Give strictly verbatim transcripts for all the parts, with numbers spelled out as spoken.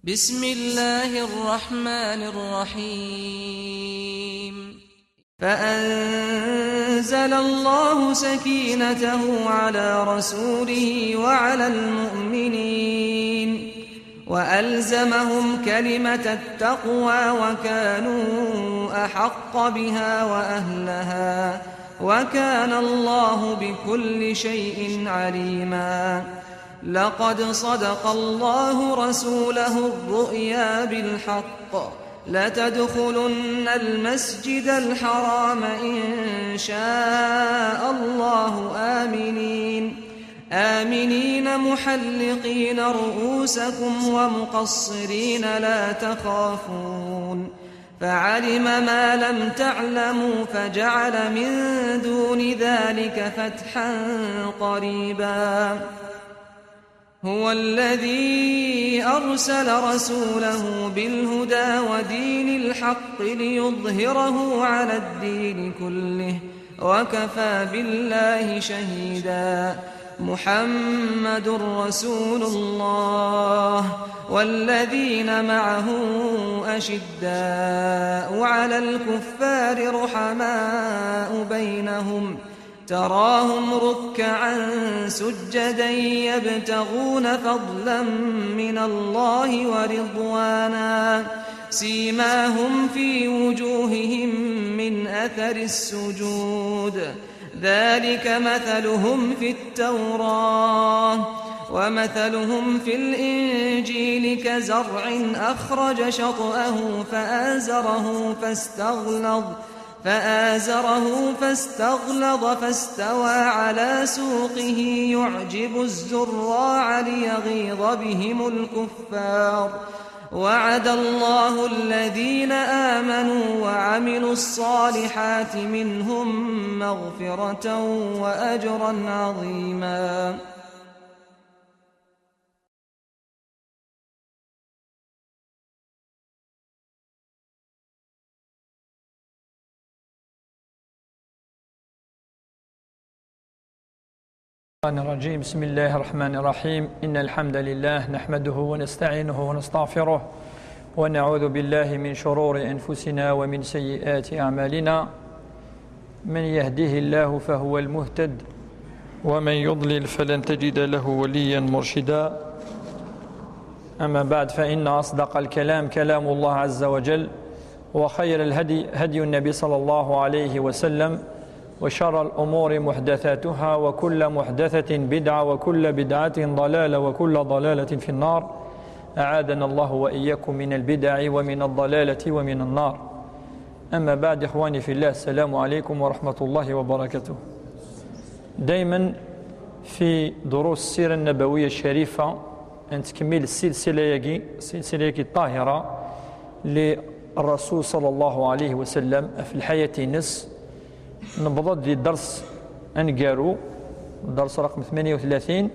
بسم الله الرحمن الرحيم. فأنزل الله سكينته على رسوله وعلى المؤمنين وألزمهم كلمة التقوى وكانوا أحق بها وأهلها وكان الله بكل شيء عليما. لقد صدق الله رسوله الرؤيا بالحق لتدخلن المسجد الحرام إن شاء الله آمنين، آمنين محلقين رؤوسكم ومقصرين لا تخافون، فعلم ما لم تعلموا فجعل من دون ذلك فتحا قريبا. هو الذي أرسل رسوله بالهدى ودين الحق ليظهره على الدين كله وكفى بالله شهيدا. محمد رسول الله والذين معه أشداء على الكفار رحماء بينهم تراهم ركعا سجدا يبتغون فضلا من الله ورضوانا سيماهم في وجوههم من أثر السجود ذلك مثلهم في التوراة ومثلهم في الإنجيل كزرع أخرج شطأه فآزره فاستغلظ فآزره فاستغلظ فاستوى على سوقه يعجب الزراع ليغيظ بهم الكفار. وعد الله الذين آمنوا وعملوا الصالحات منهم مغفرة وأجرا عظيما. الشيطان الرجيم. بسم الله الرحمن الرحيم. إن الحمد لله نحمده ونستعينه ونستغفره، ونعوذ بالله من شرور أنفسنا ومن سيئات أعمالنا. من يهده الله فهو المهتد، ومن يضلل فلن تجد له وليا مرشدا. أما بعد، فإن أصدق الكلام كلام الله عز وجل، وخير الهدي هدي النبي صلى الله عليه وسلم، وشر الأمور محدثاتها، وكل محدثة بدعة، وكل بدعة ضلالة، وكل ضلالة في النار. أعاذنا الله وإياكم من البدع ومن الضلالة ومن النار. أما بعد، إخواني في الله، السلام عليكم ورحمة الله وبركاته. دايما في دروس السيرة النبوية الشريفة نتكمل السلسلة ياكي، السلسلة ياكي الطاهرة للرسول صلى الله عليه وسلم في الحياة نس. نبض دي درس أنقارو، درس رقم ثمانية وثلاثين،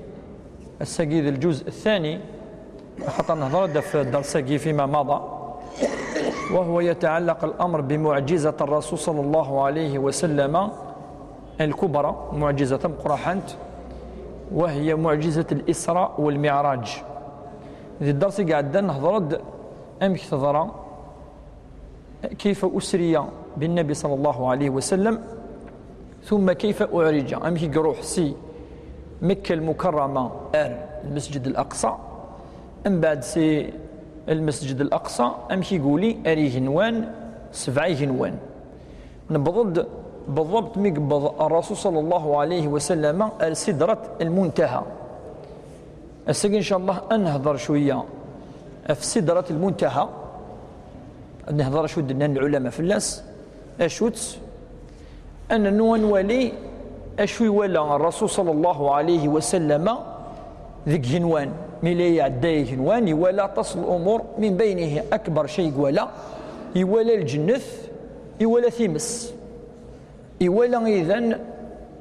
السجيد الجزء الثاني. خاطر نهضر في الدرس فيما مضى، وهو يتعلق الأمر بمعجزة الرسول صلى الله عليه وسلم الكبرى، معجزة مقرحنت، وهي معجزة الإسراء والمعراج. ذي الدرس قاعد نهضر أمك تضرى كيف أسري بالنبي صلى الله عليه وسلم، ثم كيف أعرج، أمك يروح سي مكة المكرمة، آل المسجد الأقصى، أم بعد سي المسجد الأقصى، أمك يقولي أري جنوان، سبعي جنوان. نبضد بالضبط مي قبض الرسول صلى الله عليه وسلم آل سدرة المنتهى. السجن إن شاء الله أنهضر شوية في سدرة المنتهى. نهضر شو دنا العلماء في الناس، أشوت أن نوان ولي أشوي ولا الرسول صلى الله عليه وسلم ذيك جنوان، ملي يعدي جنوان يولا تصل الأمور من بينه أكبر شيء ولا يولا الجنث، يولا ثيمس، يولا إذن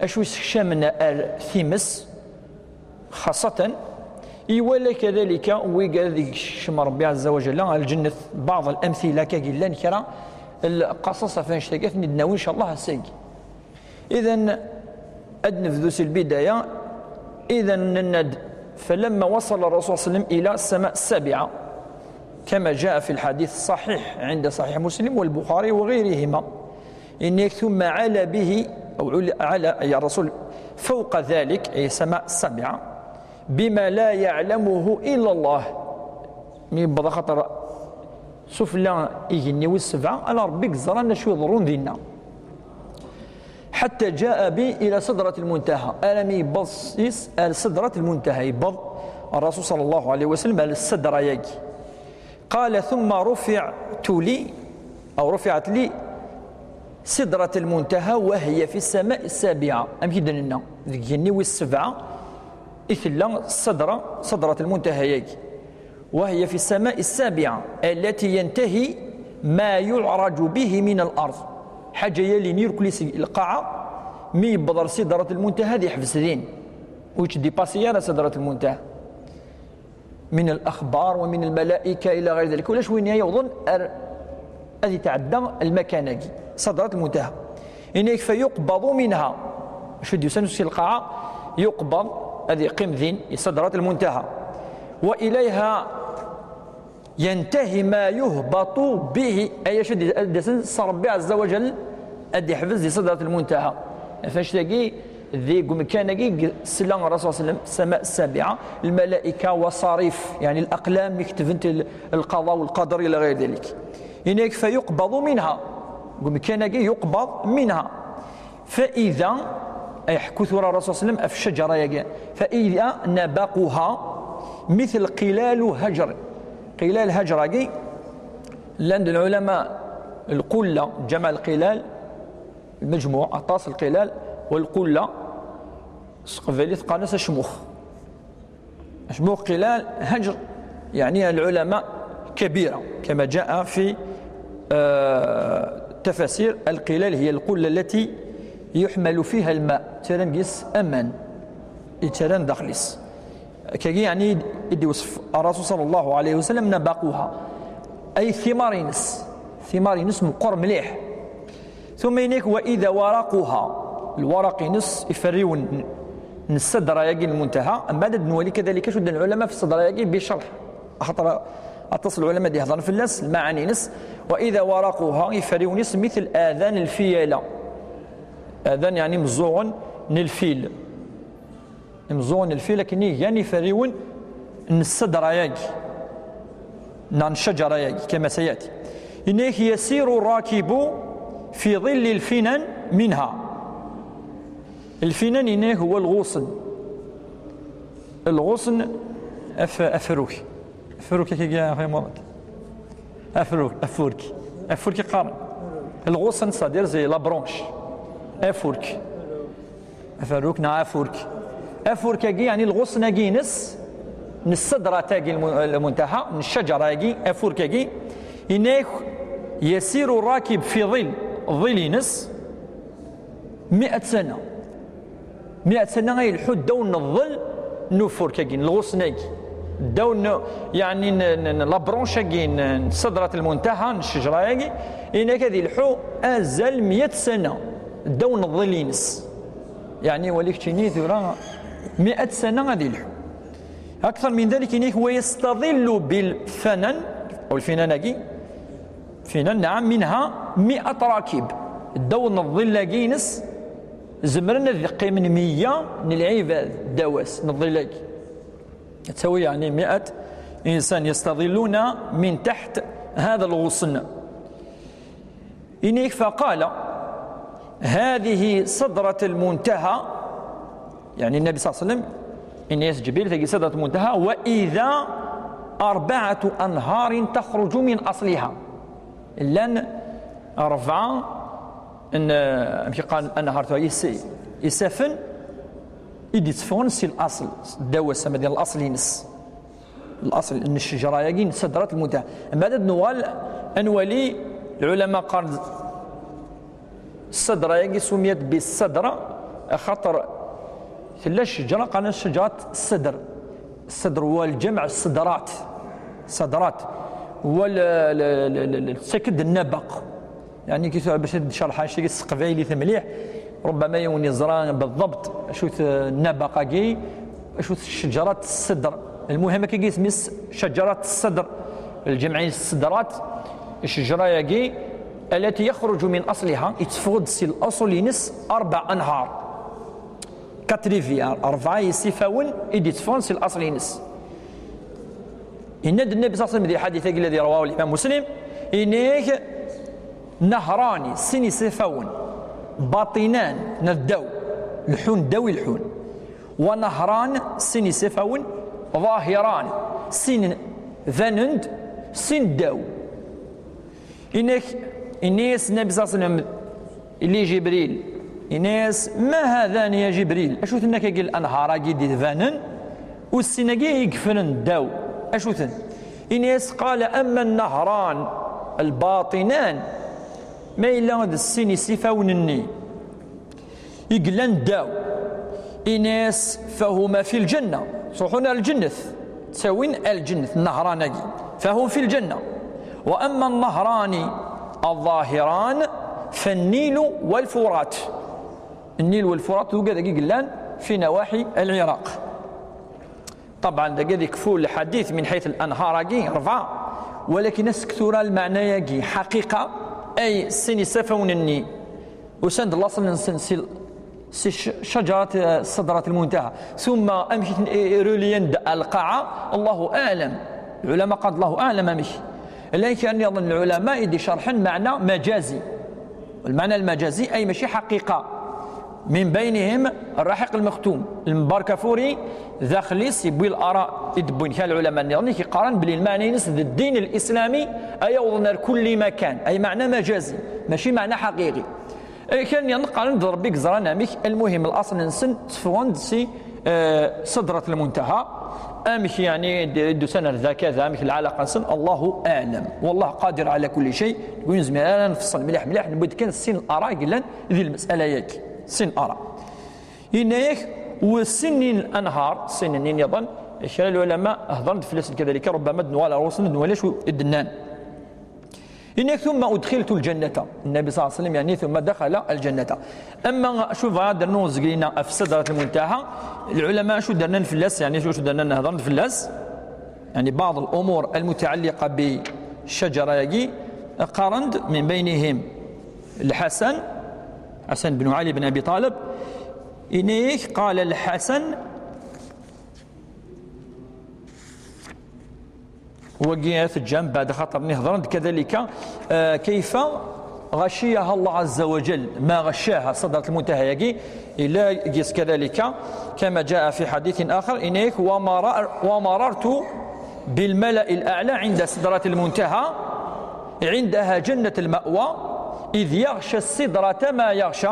أشو يسكشمنا آل ثيمس، خاصة يولا كذلك ويقال ذيك الشم ربي عز وجل الجنة. بعض الأمثلة كاكي لان كرا القصص فين اشتكت ندناوي إن شاء الله السيق. إذن أد نبذو سي البداية. إذن نند، فلما وصل الرسول صلى الله عليه وسلم إلى السماء السابعة، كما جاء في الحديث الصحيح عند صحيح مسلم والبخاري وغيرهما. إنك ثم علا به، أو علا، علا، أي الرسول، فوق ذلك، أي السماء السابعة، بما لا يعلمه إلا الله. Mi yewweḍ axaṭer sufella igenni wis sebɛa, ala Ṛebbi i yeẓran acu iḍerrun dinna. حتى جاء بي إلى سدرة المنتهى. Armi yewweḍ s-, ar سدرة المنتهى, yewweḍ الرسول صلى الله عليه وسلم ar السدرة-yagi. قال: ثم رفعت لي، أو رفعت لي سدرة المنتهى وهي في السماء السابعة. Amek i d-nenna, deg igenni wis sebɛa i tella السدرة, سدرة المنتهى-yagi. وهي في السماء السابعة التي ينتهي ما يعرج به من الأرض. Ḥaǧa yal-in irkel-is lqaɛa, mi yewweḍ ar سدرة المنتهى ad yeḥbes din. Ur yettdipasi ara سدرة المنتهى. من الأخبار ومن الملائكة إلى غير ذلك. Ulac win yawḍen ar ad yetɛedda lmakan-agi, سدرة المنتهى. Yenna-yak: فيقبض منها. Acu d-yusan si lqaɛa, يقبض, ad yeqqim din, i سدرة المنتهى. وإليها ينتهي ما يهبط به. Ay acu d-, ad d-yasen s Ṛebbi عز وجل, ad yeḥbes di سدرة المنتهى. Ɣef annect-agi, deg umkan-agi, sla Rasul صلى الله عليه وسلم, السماء السابعة, الملائكة وصريف, يعني الأقلام mi ketbent l-, القضاء والقدر إلى غير ذلك. Yenna-yak: فيقبض منها. Deg umkan-agi, يقبض منها. فإذا, ay ḥku tura Rasul صلى الله عليه وسلم ɣef ccajara-agi, فإذا نبقها مثل قلال هجر. قلال هجر-agi, llan d lɛulama, lqulla, جمع القلال, المجموع, aṭas lqilal, والقلة, s teqbaylit qqaren-as acmux. Acmux, qilal, هجر, يعني العلماء كبيرة، كما جاء في, آه, التفاسير. القلال هي القلة التي يحمل فيها الماء, ttarran deg-s aman, yettarran daxel-is. Akkagi, yeɛni, i d-iwsef Rasul صلى الله عليه وسلم نبقها, ay thimar-ines, thimar-ines meqqer mliḥ. ثم yenna-yak: وإذا ورقها, lwaraq-ines, iferriwen n السدرة-yagi المنتهى. Mbeɛd ad nwali كذلك acu d-nnan lɛulama ɣef السدرة-yagi بشرح, axaṭer aṭas n lɛulama d-iheḍren fell-as, lmaɛani-ines. وإذا ورقها, iferriwen-is مثل آذان الفيلة. Adan, yeɛni, imeẓẓuɣen n lfil. Imeẓẓuɣen n lfil akken i gan iferriwen n السدرة-yagi, neɣ n ccajara-yagi, كما سيأتي. Yenna-yak: يسير الراكب في ظل الفنن منها. Lfinan, yenna-yak, هو الغصن. Lɣusn, af-, afruk. Afruk, akkagi, a Murad. Afruk, afurk. Afurk i qqaren. Lɣusn, c'est-à-dire, c'est la branche. Afurk. Aferruk neɣ afurk. Afurk-agi, yeɛni lɣusn-agi-ines, n السدرة-agi الم-, المنتهى, n ccajara-agi, afurk-agi, yenna-yak: يسير الراكب في ظل, ḍil-ines, مئة سنة. مئة سنة ay ileḥḥu ddaw n ḍil n ufurk-agi, n lɣusn-agi. Ddaw n, yeɛni, n, n, n la branche-agi, n, n سدرة المنتهى, n ccejra-agi, yenna-yak ad ileḥḥu azal مئة سنة ddaw n ḍil-ines. Yeɛni, wali keččini tura, مئة سنة ad ileḥḥu. أكثر من ذلك, yenna-yak: ويستظل بالفنن, أو lfinan-agi, finan, نعم, منها مئة راكب. Ddaw n ḍil-agi-ines, zemren ad qqimen meyya n lɛibad ddaw-as, n ḍil-agi. Ad tawi, yeɛni, مئة إنسان يستظلون من تحت هذا الغصن. Yenna-yak: فقال: هذه سدرة المنتهى. Yeɛni, النبي صلى الله عليه وسلم, yenna-yas Ǧibril, tagi سدرة المنتهى, وإذا أربعة أنهار تخرج من أصلها. Llan rebɛa n, amek i qqaren, anhar, tura, is-, isaffen i d-itteffɣen si laṣel, ddaw-as, ama d laṣel-ines. Laṣel n ccejra-agi n سدرة المنتهى. Mbeɛd ad nuɣal ad nwali, lɛulama qqaren السدرة-agi سميت بالسدرة, axaṭer tella ccejra qqaren شجرة السدر. السدر هو الجمع السدرات. سدرات. هو ال-, ال-, ال-, ال-, ال-, السكد النبق. Yeɛni, kif, bac ad d-cerḥeɣ annect-agi s teqbaylit mliḥ, ربما yiwen yeẓra بالضبط acu-t النبق-agi, acu-t شجرة السدر. المهم, akkagi isem-is شجرة السدر. Lǧemɛin s tsedrat, ccejra-agi, التي يخرج من أصلها, yetteffeɣ-d si laṣel-ines ṛebɛa anhar. Quatre rivières, ṛebɛa isifawen i d-yetteffɣen si laṣel-ines. Yenna-d Nnabi صلى الله عليه وسلم di lḥadit-agi الذي رواه الإمام مسلم, ini-ak: نهران, sin isifawen, باطنان, n ddaw, leḥḥun ddaw i leḥḥun. ونهران, sin isifawen, ظاهران, sin banen-d, sin ddaw. Ini-ak, ini-as Nnabi صلى الله عليه وسلم i Jibril, ini-as: ما هذان يا جبريل؟ Acu-ten akka-agi lanhar-agi d-ibanen, u sin-agi i yeffren ddaw? Acu-ten? Ini-as: قال: أما النهران الباطنان, ma yella d sin isifawen-nni i yellan ddaw, ini-as: فهما في الجنة, ttruḥun ar lǧennet, ttawin ar lǧennet, nnehran-agi, فهم في الجنة. وأما النهران الظاهران فالنيل والفرات. النيل والفرات, d ugad-agi yellan في نواحي العراق. طبعا, dagi ad yekfu lḥadit من حيث الأنهار-agi, ṛebɛa. Walakin, as-k tura lmeɛna-agi, ḥaqiqa, ay sin isafawen-nni, usan-d laṣel-nsen si, si ccejrat, eh, Sidrat Lmuntaha. Tumma amek i ten-, i, i rulyen-d ar lqaɛa, Allahu aɛlam. Lɛulama qqaren-d Allahu aɛlam amek. Llan kra nniḍen lɛulama i d-icerḥen meɛna maǧazi. Lmeɛna lmaǧazi, ay mačči ḥaqiqa. من بينهم الرحيق المختوم, lmubarak-furi, daxel-is yewwi laraء i d-wwin kra lɛulama nniḍen i k-iqqaren belli lmeɛna-ines d ddin lislami, ay awḍen ar kulli makan, ay meɛna maǧazi, mačči meɛna ḥaqiqi. Ay kra nniḍen qqaren-d d Ṛebbi i yeẓran amek, lmuhim laṣel-nsen tteffɣen-d si, eh, Sidrat Lmuntaha. Amek, yeɛni, d-, d-usan ar da kada, amek lɛalaqa-nsen, Allahu aɛlam. والله قادر على كل شيء. Ur nezmir ara ad nfeṣṣel mliḥ mliḥ, newwi-d kan sin ara yellan di lmasala-agi. Sin ara. Yenna-yak, u sin n lanhar, sin nniḍen, kra lɛulama hedren-d fell-asen kadalika, ربما ad nuɣal ar ɣur-sen, ad nwali acu i d-nnan. Yenna-yak: ثم أدخلت الجنة. Nnabi صلى الله عليه وسلم, yeɛni, ثم دخل الجنة. Ama acu bɣiɣ ad d-rnuɣ zgelina ɣef Sidrat Lmuntaha, lɛulama acu d-rnan fell-as, yeɛni, acu d-rnan hedren-d fell-as, yeɛni, بعض الأمور المتعلقة بالشجرة-agi, qqaren-d من بينهم الحسن, Ḥasan ben Ɛli ben Abi Ṭaleb, yenna-yak, قال الحسن, wagi ad t-ǧǧeɣ mbeɛd, axaṭer nni hedren-d kadalika, eh, كيف غشيها الله عز وجل, ما غشاها, Sidrat Lmuntaha-agi, ila gis kadalika, كما جاء في حديث آخر, yenna-yak: ومرر-، ومررت بالملأ الأعلى عند سدرة المنتهى، عندها جنة المأوى، إذ يغشى السدرة ما يغشى،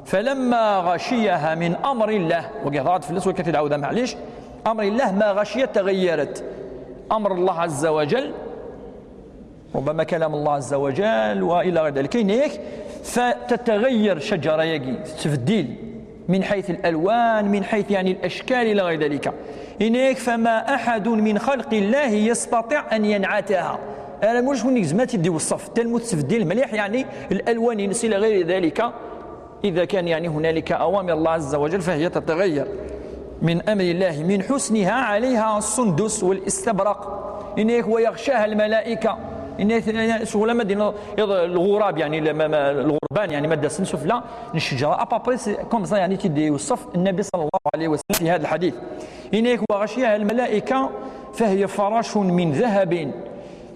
فلما غشيها من أمر الله. Wagi hedren-d fell-as, wagi ad t-id-ɛawdeɣ, maɛlic. أمر الله ما غشيت, تغيرت. أمر الله عز وجل, ربما كلام الله عز وجل وإلى غير ذلك. Yenna-yak, فتتغير الشجرة-agi, tettbeddil, من حيث الألوان، من حيث, يعني, الأشكال إلى غير ذلك. Yenna-yak, فما أحد من خلق الله يستطيع أن ينعتها. Ara ulac win i yezmer ad tt-id-iweṣṣef, ttal ma tettbeddil mliḥ, يعني, الألوان-ines إلى غير ذلك. إذا كان، يعني، هنالك أوامر الله عز وجل فهي تتغير. من أمر الله، من حسنها عليها السندس والاستبرق. Yenna-yak: ويغشاها الملائكة. Yenna-yak, ccɣel ma d-yenna, iḍ-, lɣurab, يعني, le-, ma-, ma-, lɣurban, يعني, ma d-asen sufella n ccejra, à peu près, c'est comme ça, يعني, i t-id-iweṣṣef Nnabi صلى الله عليه وسلم في هذا الحديث. Yenna-yak: وغشيها الملائكة فهي فرش من ذهب.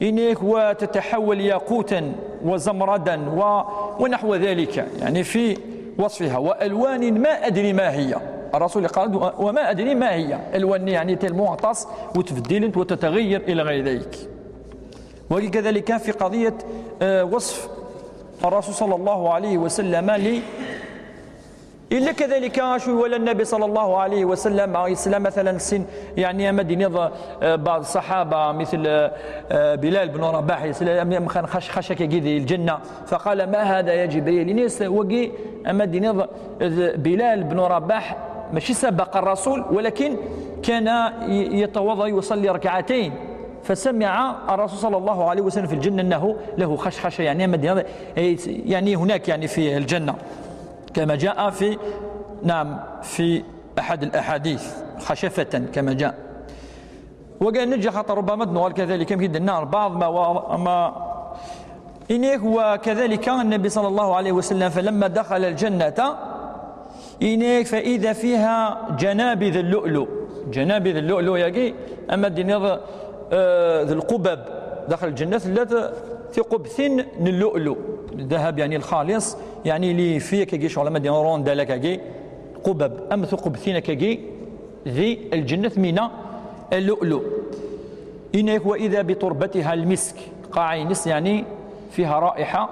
Yenna-yak: وتتحول ياقوتا وزمردا و-، ونحو ذلك، يعني، في وصفها، وألوان ما أدري ما هي. الرسول قال: وما أدري ما هي. ألوان, يعني, tellement aṭas, وتبدلت وتتغير إلى غير ذلك. وكذلك في قضية, آه، وصف الرسول صلى الله عليه وسلم ل-، إلا كذلك شو ولا النبي صلى الله عليه وسلم, يسلم مثلًا سن, يعني, أما دينيض, آه، بعض الصحابة مثل, آه، بلال بن رباح, يسلم خش-، خشك جذي الجنة، فقال: ما هذا يا جبريل؟ Yenna-yas wagi, ama d-tiniḍ, d Bilal ben Rabaḥ, mačči سبق الرسول, ولكن كان ي-، يتوضأ يصلي ركعتين، فسمع الرسول صلى الله عليه وسلم في الجنة أنه له خشخشة, يعني, ama d-tiniḍ, يعني, هناك, يعني, في الجنة، كما جاء في, نعم, في أحد الأحاديث، خشفة كما جاء. Wagi neǧǧa xaṭer ربما d-nuɣal كذلك amek i d-nna rebɛaḍ ma wa ma. Ini-ak وكذلك النبي صلى الله عليه وسلم فلما دخل الجنة. Ini-ak فإذا فيها جنابذ اللؤلؤ. جنابذ اللؤلؤ-agi, ama d-tiniḍ, eh, d lqubab. Daxel lǧenna tella t-, tiqubtin n lu'lu. Ddahab, yeɛni, lxalis, yeɛni, li fi akkagi, ccɣel ama d-tiniḍ rondal akkagi, qubab, am tuqubtin akkagi, di lǧenna mina lu'lu. Ini-ak وإذا بتربتها المسك. Lqaɛa-ines, yeɛni, فيها رائحة,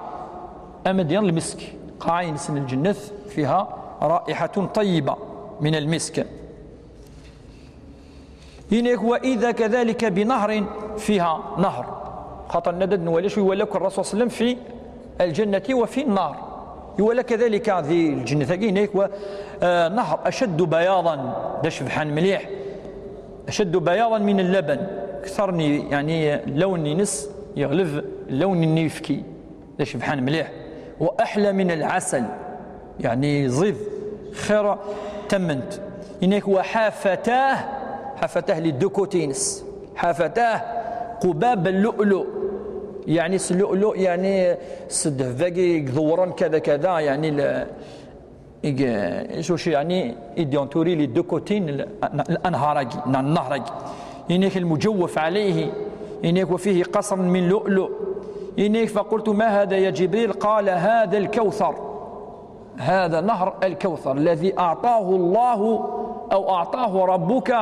ama d-tiniḍ lmisk. Lqaɛa-ines n lǧennet فيها رائحة طيبة من المسك. Ini-ak وإذا كذلك بنهر فيها نهر. Xaṭer nna-d ad nwali acu iwala akk الرسول صلى الله عليه وسلم في الجنة وفي النار. Iwala كذلك di lǧennet-agi, ini-ak wa, eh, نهر أشد بياضا, d acebḥan mliḥ. أشد بياضا من اللبن. Kter n, yeɛni, lawn-ines yeɣleb lawn n yifki. D acebḥan mliḥ. وأحلى من العسل. Yeɛni, ẓid, xir tamment. Ini-ak وحافتاه, حافتاه, les deux côtés-ines. حافتاه قباب اللؤلؤ. Yeɛni, s lu'lu, yeɛni, s ddheb-agi i iḍewwren kada kada, yeɛni, l-, i, s wacu, yeɛni, i d-yenturi les deux côtés n l-, n-, n-, anhar-agi, n-, nnehṛ-agi. Ini-ak المجوف عليه. Ini-ak وفيه قصر من لؤلؤ. Ini-ak فقلت ما هذا يا جبريل؟ قال هذا الكوثر. هذا نهر الكوثر الذي أعطاه الله أو أعطاه ربك.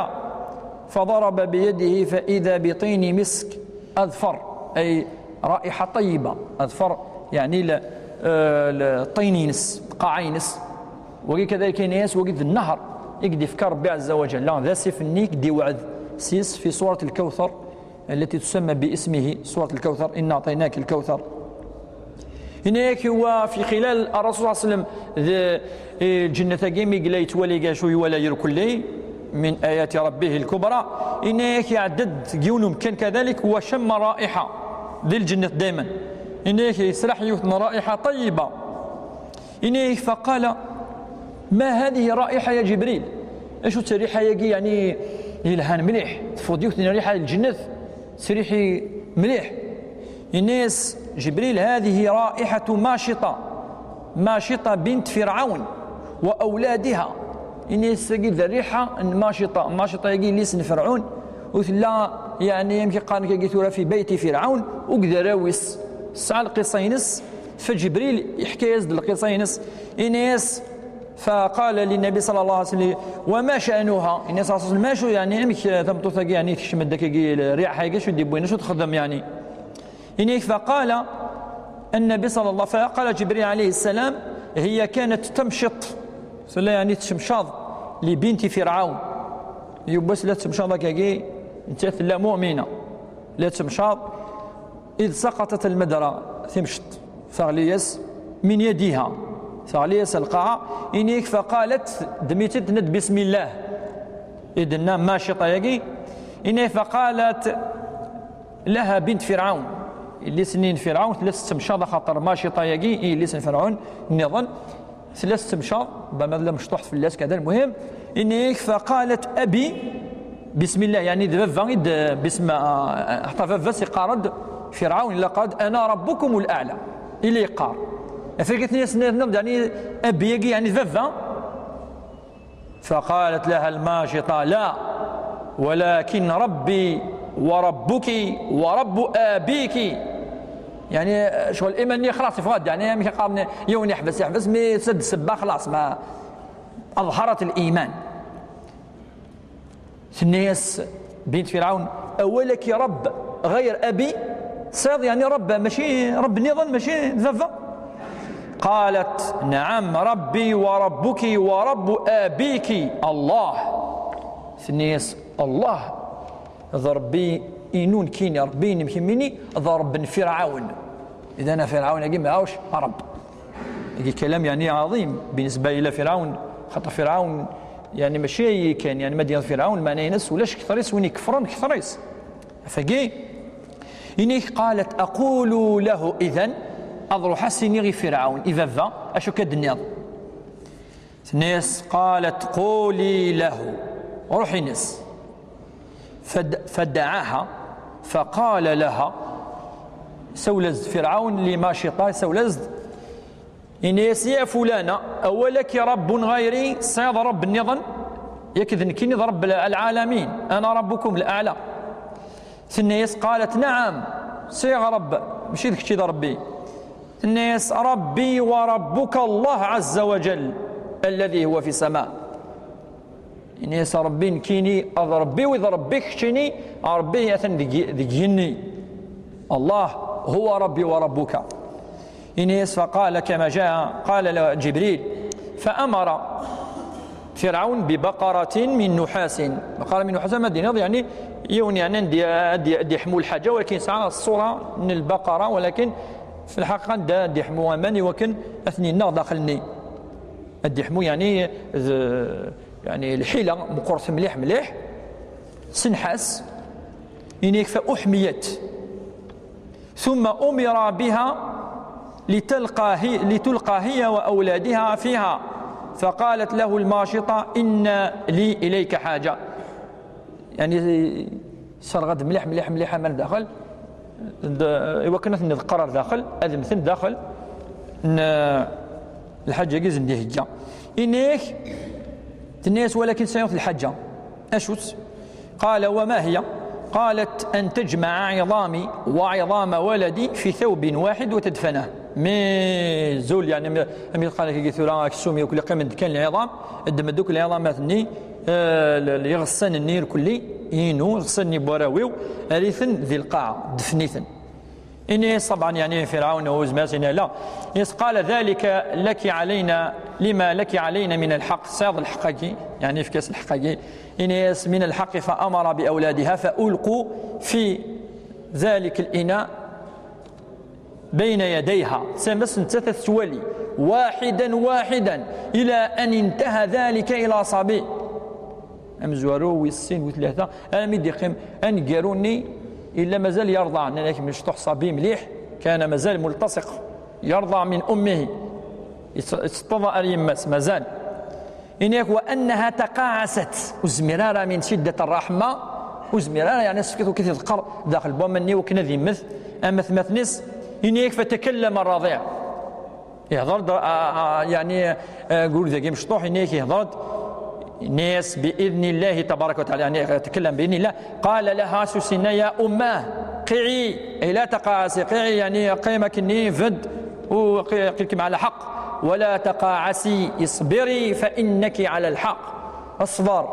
فضرب بيده فإذا بطين مسك أذفر، أي رائحة طيبة. أذفر يعني ل-, آه، ل-, ṭṭin-ines, lqaɛa-ines. Wagi كذلك ini-as, wagi d nnehṛ i k-d-ifka Ṛebbi عز وجل, d asif-nni i k-d-iwɛed s-, في سورة الكوثر. التي تسمى باسمه سورة الكوثر، إنا أعطيناك الكوثر. Ini-ak وفي خلال الرسول صلى الله عليه وسلم d, eh, lǧennet-agi mi yella yettwali acu iwala irkelli من آيات ربه الكبرى. Ini-ak iɛedda-d deg yiwen umkan كذلك وشم رائحة di lǧennet dayman. Ini-ak yesraḥ yiwet n رائحة طيبة. Ini-ak فقال ما هذه الرائحة يا جبريل؟ Acu-tt rriḥa-agi, yeɛni, yelhan mliḥ? Teffeɣ-d yiwet n rriḥa n lǧennet, tettriḥi mliḥ. Ini-as Ǧibril هذه رائحة ماشطة، ماشطة بنت فرعون وأولادها. Ini-as tagi d rriḥa n Maciṭa. Maciṭa-agi yelli-s n Ferɛun, u tella, yeɛni, amek i qqaren akkagi tura, في بيت فرعون, akked arraw-is. Tesɛa lqisa-ines, فجبريل yeḥka-as-d lqisa-ines. Ini-as فقال للنبي صلى الله عليه وسلم وما شأنها؟ Ini-as Rasul, macu, yeɛni, amek tameṭṭut-agi, yeɛni, tekcem-d akkagi rriḥa-agi, acu d-yewwin, acu txeddem, yeɛni? Ini-ak فقال النبي صلى الله، فقال جبريل عليه السلام هي كانت تمشط. Tella, yeɛni, tettemcaḍ لبنت فرعون. Yiwwas la tettemcaḍ akkagi, nettat tella mu'mina. La tettemcaḍ إذ سقطت المدرة, timceḍt, teɣli-yas من يدها, teɣli-yas lqaɛa. Ini-ak فقالت, ddem-itt-id, tenna-d بسم الله. I d-tenna Maciṭa-agi, ini-ak فقالت لها بنت فرعون. Yelli-s-nni n Ferɛun tella tettemcaḍ axaṭer Maciṭa-agi i yelli-s n Ferɛun nniḍen. Tella tettemcaḍ, ṛebbama tella mecṭuḥt fell-as, kada, lmuhim. Ini-ak فقالت أبي بسم الله, yeɛni d baba i d, bisma, ḥta baba-s iqqar-d, Ferɛun illa qqar-d أنا ربكم الأعلى. Illa yeqqar. Afak-iten-as-nniḍen, yeɛni, أبي-agi, yeɛni d baba. فقالت لها الماشطة لا، ولكن ربي وربك ورب آبيك. Yeɛni, ccɣel iman-nni xlaṣ, yeffeɣ-d, yeɛni, amek qqaren, yiwen yeḥbes, yeḥbes, mi s-, d ssebba xlaṣ, ma أظهرت الإيمان. Tenna-yas bint Ferɛun: أولك رب غير أبي؟ Tesɛiḍ, yeɛni, Ṛebb, mačči Ṛebb nniḍen, mačči d baba? قالت: نعم، ربي وربك ورب آبيك الله. Tenna-yas: Allah d Ṛebbi-inu nekkini, Ṛebbi-inem kemmini, d Ṛebb n Ferɛun. Idan, Ferɛun-agi maɛuc Ṛebb. Agi kalam, yeɛni, ɛaḍim binisba ila Ferɛun, xaṭer Ferɛun, yeɛni, mačči ayi kan, yeɛni, ma d-yenna Ferɛun, meɛna-ines ulac kter-is, win ikefren kter-is. Afagi, ini-k قالت: أقول له إذن, ad ruḥ ad s-iniɣ i Ferɛun, i baba, acu akka d-tenniḍ? Tenna-yas: قالت: قولي له. Ruḥ ini-as. فد- فدعاها فقال لها. Sawel-as-d Ferɛun li Maciṭa, sawel-as-d, ini-as: يا فلانة، أولك رب غيري؟ Tesɛiḍ Rebb nniḍen? Yak d nekkini d Rebb العالمين، أنا ربكم الأعلى. Tenna-yas: قالت: نعم، sɛiɣ Rebb, mačči d kečč i d Rebbi. Tenna-yas: ربي وربك الله عز وجل الذي هو في السماء. Ini-as: Rebbi nekkini, d Rebbi-w i d Rebbi keččini, Rebbi atan deg, deg yigenni. الله هو ربي وربك. Ini-as: فقال كما جاء، قال له جبريل، فأمر فرعون ببقرة من نحاس. بقرة من نحاس, ma d-tiniḍ, يعني, yiwen, يعني, ad d-, ad d-, ad d-yeḥmu lḥaǧa, walakin yesɛa ṣṣura n lbaqara, walakin fi lḥaqiqa ad d-, ad d-yeḥmu aman i wakken ad ten-yenneɣ daxel-nni. Ad d-yeḥmu, يعني, d, يعني, lḥila meqqret mliḥ, mliḥ, s nnḥas, ini-ak: فأحميت. ثم أمر بها لتلقى هي، لتلقى هي وأولادها فيها، فقالت له الماشطة: إن لي إليك حاجة. يعني, serɣ-d mliḥ, mliḥ, mliḥ aman daxel, d-, i wakken ad ten-nḍeqqer ar daxel, ad mmten daxel n lḥaǧa-agi i sen-d-ihegga. Ini-ak, tenna-yas: ولكن سيغت الحاجة. Acu-tt? قال: وما هي؟ قالت: أن تجمع عظامي وعظام ولدي في ثوب واحد وتدفنه. Mi zul, يعني, mi, mi tqal-ak-agi tura aksum, yakk qqimen-d kan lɛiḍam, ddem-d akk lɛiḍamat-nni, eh, l-, l-, iɣessan-nni irkelli, inu, iɣessan-nni n warraw-iw, err-iten di lqaɛa, ddfen-iten. Ini-as, طبعا, يعني, Ferɛun ur yezmir ad s-yini ala. Ini-as: قال: ذلك لك علينا، لما لك علينا من الحق. Tesɛiḍ lḥeqq-agi, يعني, efk-as lḥeqq-agi. Ini-as: من الحق. فأمر بأولادها فألقوا في ذلك الإناء بين يديها. Tsamas nettat ad tettwali, واحدا واحدا، إلى أن انتهى ذلك إلى صبي. Amezwaru wis sin, wis tlata, armi d-yeqqim aneggaru-nni, yella mazal yerḍa, nnan-ak mecṭuḥ ṣabi mliḥ, كان مازال ملتصق، يرضع من أمه, yetteṭṭeḍ ar yemma-s, mazal. Ini-ak: وأنها تقاعست, ur zmir ara, من شدة الرحمة, ur zmir ara, يعني, as-tefkiḍ, ur k-id-iḍeqqer daxel n waman-nni, wakken ad yemmet am atmaten-is. Ini-ak: فتكلم الرضيع. Ihḍer-d, a, a, yeɛni, a, gurd-agi mecṭuḥ, ini-ak ihḍer-d, ini-as: بإذن الله تبارك وتعالى, yeɛni, تكلم بإذن الله. قال لها, s usinna: يا أماه، قعي، أي لا تقاعسي, قعي, yeɛni, qqim akkenni, bedd, u qi-, aql-ikem على حق, ولا تقاعسي، اصبري فإنك على الحق. اصبر.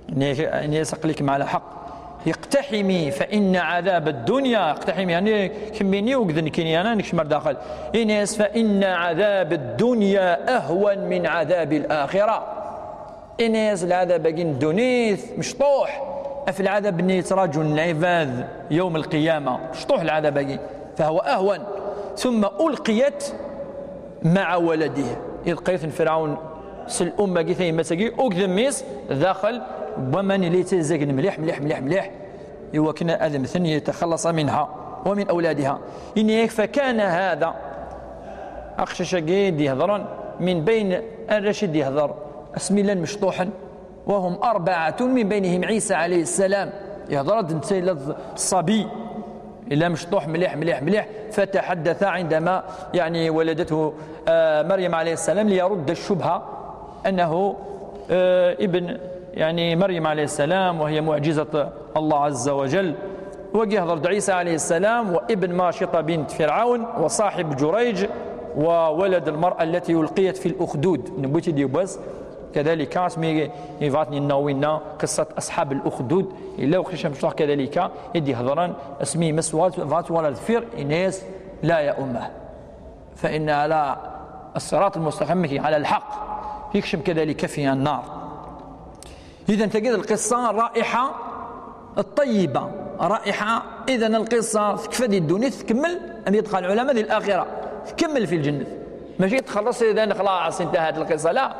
Ini-as aql-ikem على حق. اقتحمي فإن عذاب الدنيا، اقتحمي, يعني, kemmini u d nekkini, أنا, nekcem ar daxel. Ini-as: فإن عذاب الدنيا أهون من عذاب الآخرة. Ini-as: lɛadab-agi n ddunit mecṭuḥ ɣef lɛadab-nni yettraǧun lɛibad يوم القيامة. Mecṭuḥ lɛadab-agi. فهو أهون. ثم ألقيت مع ولده. Ilqay-iten Ferɛun s l-umma-agi, tayemmat-agi, akked mmi-s, daxel n waman, yella yettazzagen mliḥ, mliḥ, mliḥ, mliḥ, i wakken ad mmten, يتخلص منها ومن أولادها. Ini-ak: فكان هذا, aqcic-agi d-ihedren, من بين, arrac i d-ihder asmi llan mecṭuḥen, وهم أربعة من بينهم عيسى عليه السلام. Ihder-d netta yella d ṣṣabi, yella mecṭuḥ mliḥ, mliḥ, mliḥ. فتحدث عندما, يعني, ولدته, آه، مريم عليه السلام، ليرد الشبهة أنه, آه، ابن, يعني, مريم عليه السلام، وهي معجزة الله عز وجل. Wagi ihder-d Ɛisa عليه السلام, وابن ماشطة بنت فرعون، وصاحب جريج، وولد المرأة التي ألقيت في الأخدود. Newwi-tt-id yiwwas. كذلك, asmi yebɣa ad ten-yenna winna, قصة أصحاب الأخدود, yella uqcic amecṭuḥ كذلك, i d-ihedren, asmi yemma-s tebɣa ad twali ar deffir, yenna-yas: لا يا أمه، فإن على الصراط المستقيم، على الحق, يكشم كذلك في النار. إذن تجد القصة رائحة الطيبة، رائحة. إذن القصة تكفى دي الدنيا، تكمل أن يدخل العلماء دي الآخرة، تكمل في الجنة. ماشي تخلص إذن خلاص انتهت القصة، لا.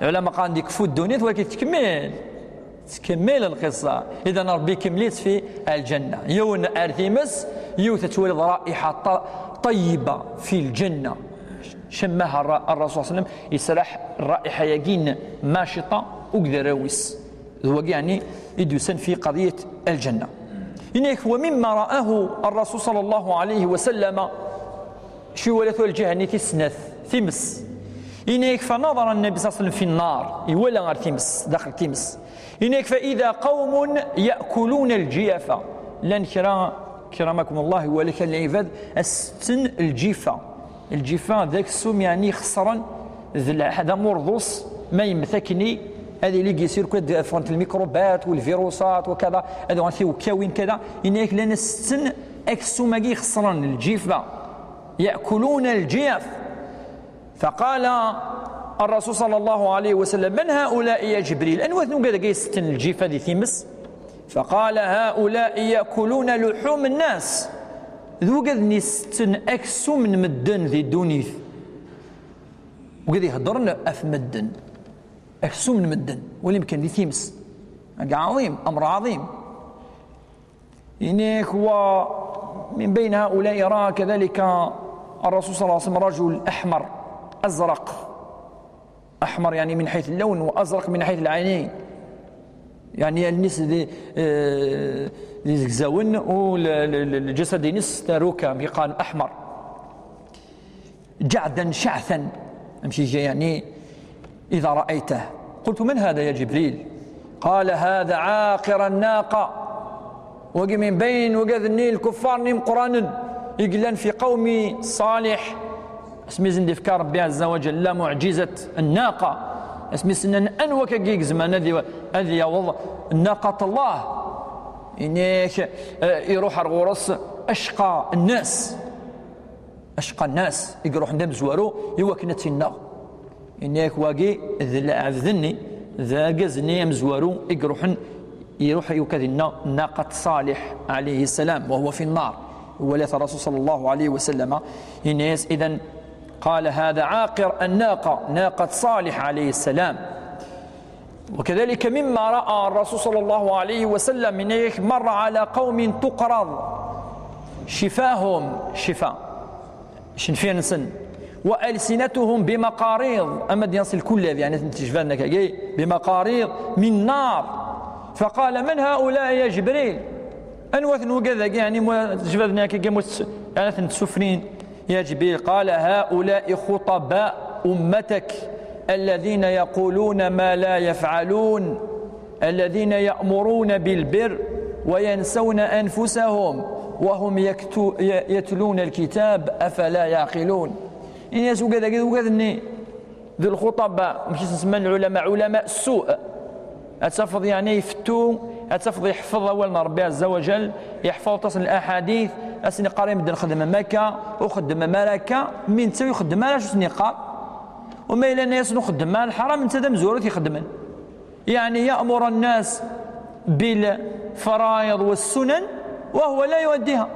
العلماء قال ديك فوت الدنيا، ولكن تكمل، تكمل القصة. إذن ربي كملت في الجنة. يون أرثيمس، يوث تولد رائحة ط-، طيبة في الجنة. شمها الر-، الرسول صلى الله عليه وسلم، يسرح الرائحة يقين ماشطة وقدر رويس. هو يعني i d-yusan fi qadiyat lǧenna. Ini-ak, wa mimma ra'ahu ar-Rasul sallallahu alayhi wa sallam, acu iwala tura lǧiha-nni tis snat, times. Ini-ak, fa nadara Nnabi sallallahu alayhi wa sallam fi nnar, iwala ɣer times, daxel times. Ini-ak, fa idha qawmun ya'kuluna al-jiyafa. Llan kra, akramakum Allah, iwala kra n lɛibad, a setten lǧifa. Lǧifa d aksum, yeɛni ixeṣren, d lɛeḥ-, d amurḍus, ma yemmet akkenni, ad yili deg-s irkul ad ffɣent lmikrubat, walvirusat, wakada, ad uɣent tiwekkawen, kada. Ini-ak, llan setten aksum-agi ixeṣren, lǧifa. Ya'kuluna al-jiyaf. فقال الرسول صلى الله عليه وسلم: من هؤلاء يا جبريل؟ Anwa-ten wigad-agi yesetten lǧifa di times? فقال: هؤلاء يأكلون لحوم الناس. D wigad-nni yesetten aksum n medden di ddunit. Wigad iheddren ɣef medden. Aksum n medden. Wali amkan di times. Agi ɛaḍim, amr ɛaḍim. Ini-ak, wa min bayni haula'i ra'a kadhalika ar-Rasul sallallahu alayhi wa sallam rajul ahmar, azraq. Ahmar, yeɛni, min ḥayt al-lawn, wa azraq min ḥayt al-ɛaynayn. Yeɛni, allen-is d, eh, d izegzawen, u l-, l-, l-, lǧasad-ines taruka, mi qqaren ahmar. جعدا شعثا، amek iga, yeɛni, إذا رأيته. قلت: من هذا يا جبريل؟ قال: هذا عاقر الناقة. Wagi min bayn wigad-nni lkuffar-nni imeqqranen i yellan fi qawmi Ṣalih, asmi i sen-d-ifka Rebbi Ɛezza wa Ǧalla muɛǧizat nnaqa, asmi s-nnan anwa akka i izemren ad i-, ad yaweḍ naqat Allah. Ini-ak, eh, iruḥ ar ɣur-s acqa nnas. Acqa nnas i iruḥen d amezwaru i wakken ad tt-inneɣ. Ini-ak, wagi d lɛebd-nni, d argaz-nni amezwaru i iruḥen, iruḥ i wakken ad inneɣ naqat Ṣalih alayhi salam, wa huwa fi nnar. Iwala-t Rasul sallallahu alayhi wa sallam, ini-as, idan, قال: هذا عاقر الناقة، ناقة صالح عليه السلام. وكذلك مما رأى الرسول صلى الله عليه وسلم، ini-ak, مر على قوم تقرض شفاهم، شفا, icenfiren-nsen, وألسنتهم بمقاريض, ama d-yas lkullab, yeɛni, n tejbad-nni akkagi, بمقاريض من نار. فقال: من هؤلاء يا جبريل؟ Anwa-ten wigad-agi, yeɛni, mu-, tejbad-nni akkagi, mu-, yeɛni, ad ten-ssufrin? يا جبريل، قال: هؤلاء خطباء أمتك الذين يقولون ما لا يفعلون، الذين يأمرون بالبر وينسون أنفسهم وهم يكتو-، ي-، يتلون الكتاب، أفلا يعقلون. Ini-as, wigad-agi d wigad-nni d lxuṭaba, amek i sen-semman lɛulama, ɛulama ssu. Ad tafeḍ, yeɛni, ifettu, ad tafeḍ iḥfeḍ awal n Ṛebbi Ɛezza wa Ǧal, iḥfeḍ aṭas n laḥadit, ad sen-iqqar i medden xedmem akka, ur xeddmem ara akka, mi netta ur ixeddem ara acu sen-iqqar. U ma yella yenna-yasen ur xeddmem ara lḥaram, netta d amezwaru i t-ixeddmen. Yeɛni, يأمر الناس بالفرائض والسنن وهو لا يؤديها.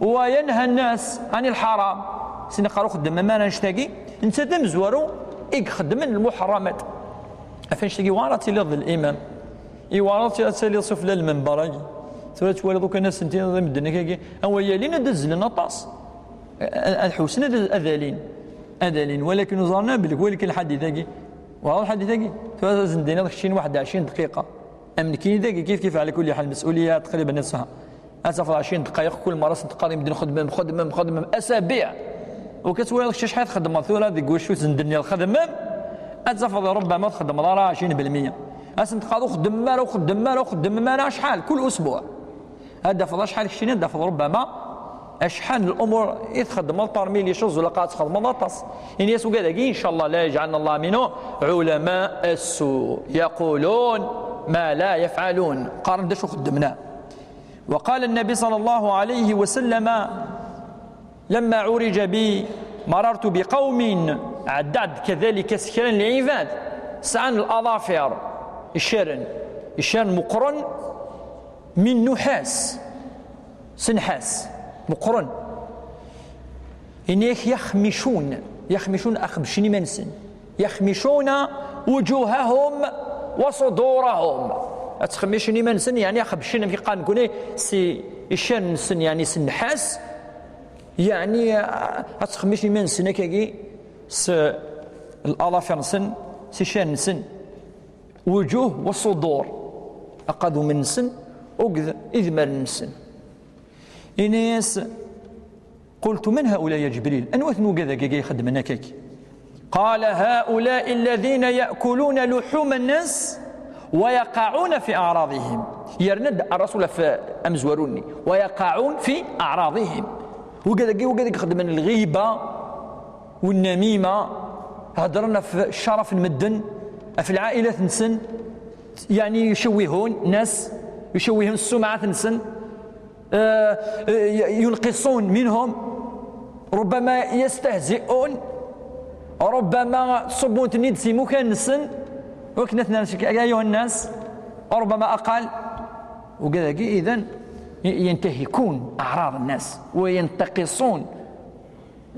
وينهى الناس عن الحرام. Sen-iqqar ur xeddmem ara annect-agi, netta d amezwaru i ixeddmen lmuḥerramat. Ɣef annect-agi, iwɛer ad tiliḍ d limam. Iwɛer ad tiliḍ sufella n lmember-agi. Tura twaliḍ ukan ad sen-tiniḍ i medden akkagi, awa yalin ad azzlen aṭas. Ad, ad ḥewsen ad, ad alin. Ad alin. Walakin ur ẓerren ara belli wali kan lḥadit-agi. Iwɛer lḥadit-agi. Tura ad sen-d-tiniḍ keččini waḥed ɛecrin dqiqa. Am nekkini dagi kif kif, ɛla kulli ḥal, lmesulya taqriban iṣeḥḥa. Ad tafeḍ ɛecrin ddqayeq, kul merra sen-teqqar i medden xedmem, xedmem, xedmem, asabiɛ. U ka twaliḍ kečč acḥal txedmeḍ tura deg wacu zenden i txedmem, ad tafeḍ rubbama ur txeddmeḍ ara ɛecrin belmiya. Ad sen-teqqar ur xeddmem ara, ur xeddmem ara, ur xeddmem ara, acḥal, kul usbuɛ. Ad tafeḍ acḥal keččini, ad tafeḍ rubbama acḥal n lumuṛ i txeddmeḍ parmi les choses, ilaq ad txedmeḍ aṭas. Ini-as wigad-agi, incallah, la yejɛalna Allah minhum, ɛulama ssu, yaqulun ma la yefɛalun. Qqaren-d acu xeddmen. وقال النبي صلى الله عليه وسلم: لما عرج بي مررت بقوم, ɛeddaɣ-d kadalik s kra n lɛibad, sɛan laḍafir, iccaren, iccaren meqqren, min nuḥas, s nnḥas, meqqren. Ini-ak, yaxmicun, yaxmicun, xebbcen iman-nsen. يخمشون وجوههم وصدورهم. Ad ttxemmicen iman-nsen, yeɛni ad xebbcen, amek i qqaren nekkni, s iccaren-nsen, yeɛni s nnḥas, yeɛni, ah, ad ttxemmicen iman-nsen akkagi s laḍafir-nsen, s iccaren-nsen. وجوه وصدور. aqadum-nsen akked idmaren-nsen. Ini-as: "قلت: من هؤلاء يا جبريل؟ Anwa-ten wigad-agi i ixeddmen akkagi?" قال: "هؤلاء الذين يأكلون لحوم الناس ويقعون في أعراضهم." Yerna-d Rasul ɣef amezwaru-nni: "ويقعون في أعراضهم." Wigad-agi, wigad-agi xeddmen lɣiba, والنميمة، heddren ɣef ccerf n medden, ɣef lɛailat-nsen, يعني يشوهون الناس، يشوهون السمعة-nsen، آه، آه، ينقصون منهم، ربما يستهزئون، ربما تصبون تنيد سيموكان نسن، وكنا أيها الناس، ربما أقل، وكذا إذن ينتهكون أعراض الناس وينتقصون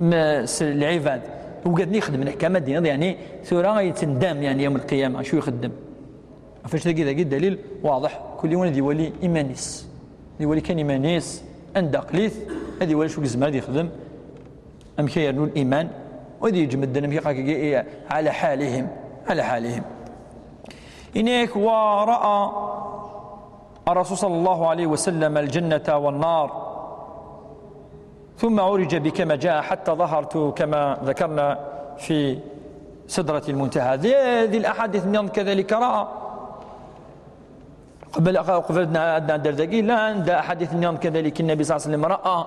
م-، س-، العباد. وقد نخدم لك كما دين، يعني، ثورة يتندم، يعني، يوم القيامة، شو يخدم؟ فاش تلقي ذاك الدليل واضح، كل يوم يولي إيمانيس، يولي كان إيمانيس، عند قليث، هذه ولا شو زمان يخدم، أم كي يرنو الإيمان، وهذه يجمد أم كي قاك على حالهم، على حالهم. إنك ورأى الرسول صلى الله عليه وسلم الجنة والنار، ثم عرج بي كما جاء حتى ظهرت كما ذكرنا في سدرة المنتهى. هذه الأحاديث نظن كذلك رأى. قبل، قبل أن ندير ذاكي، لا، عند أحاديث نظن كذلك النبي صلى الله عليه وسلم رأى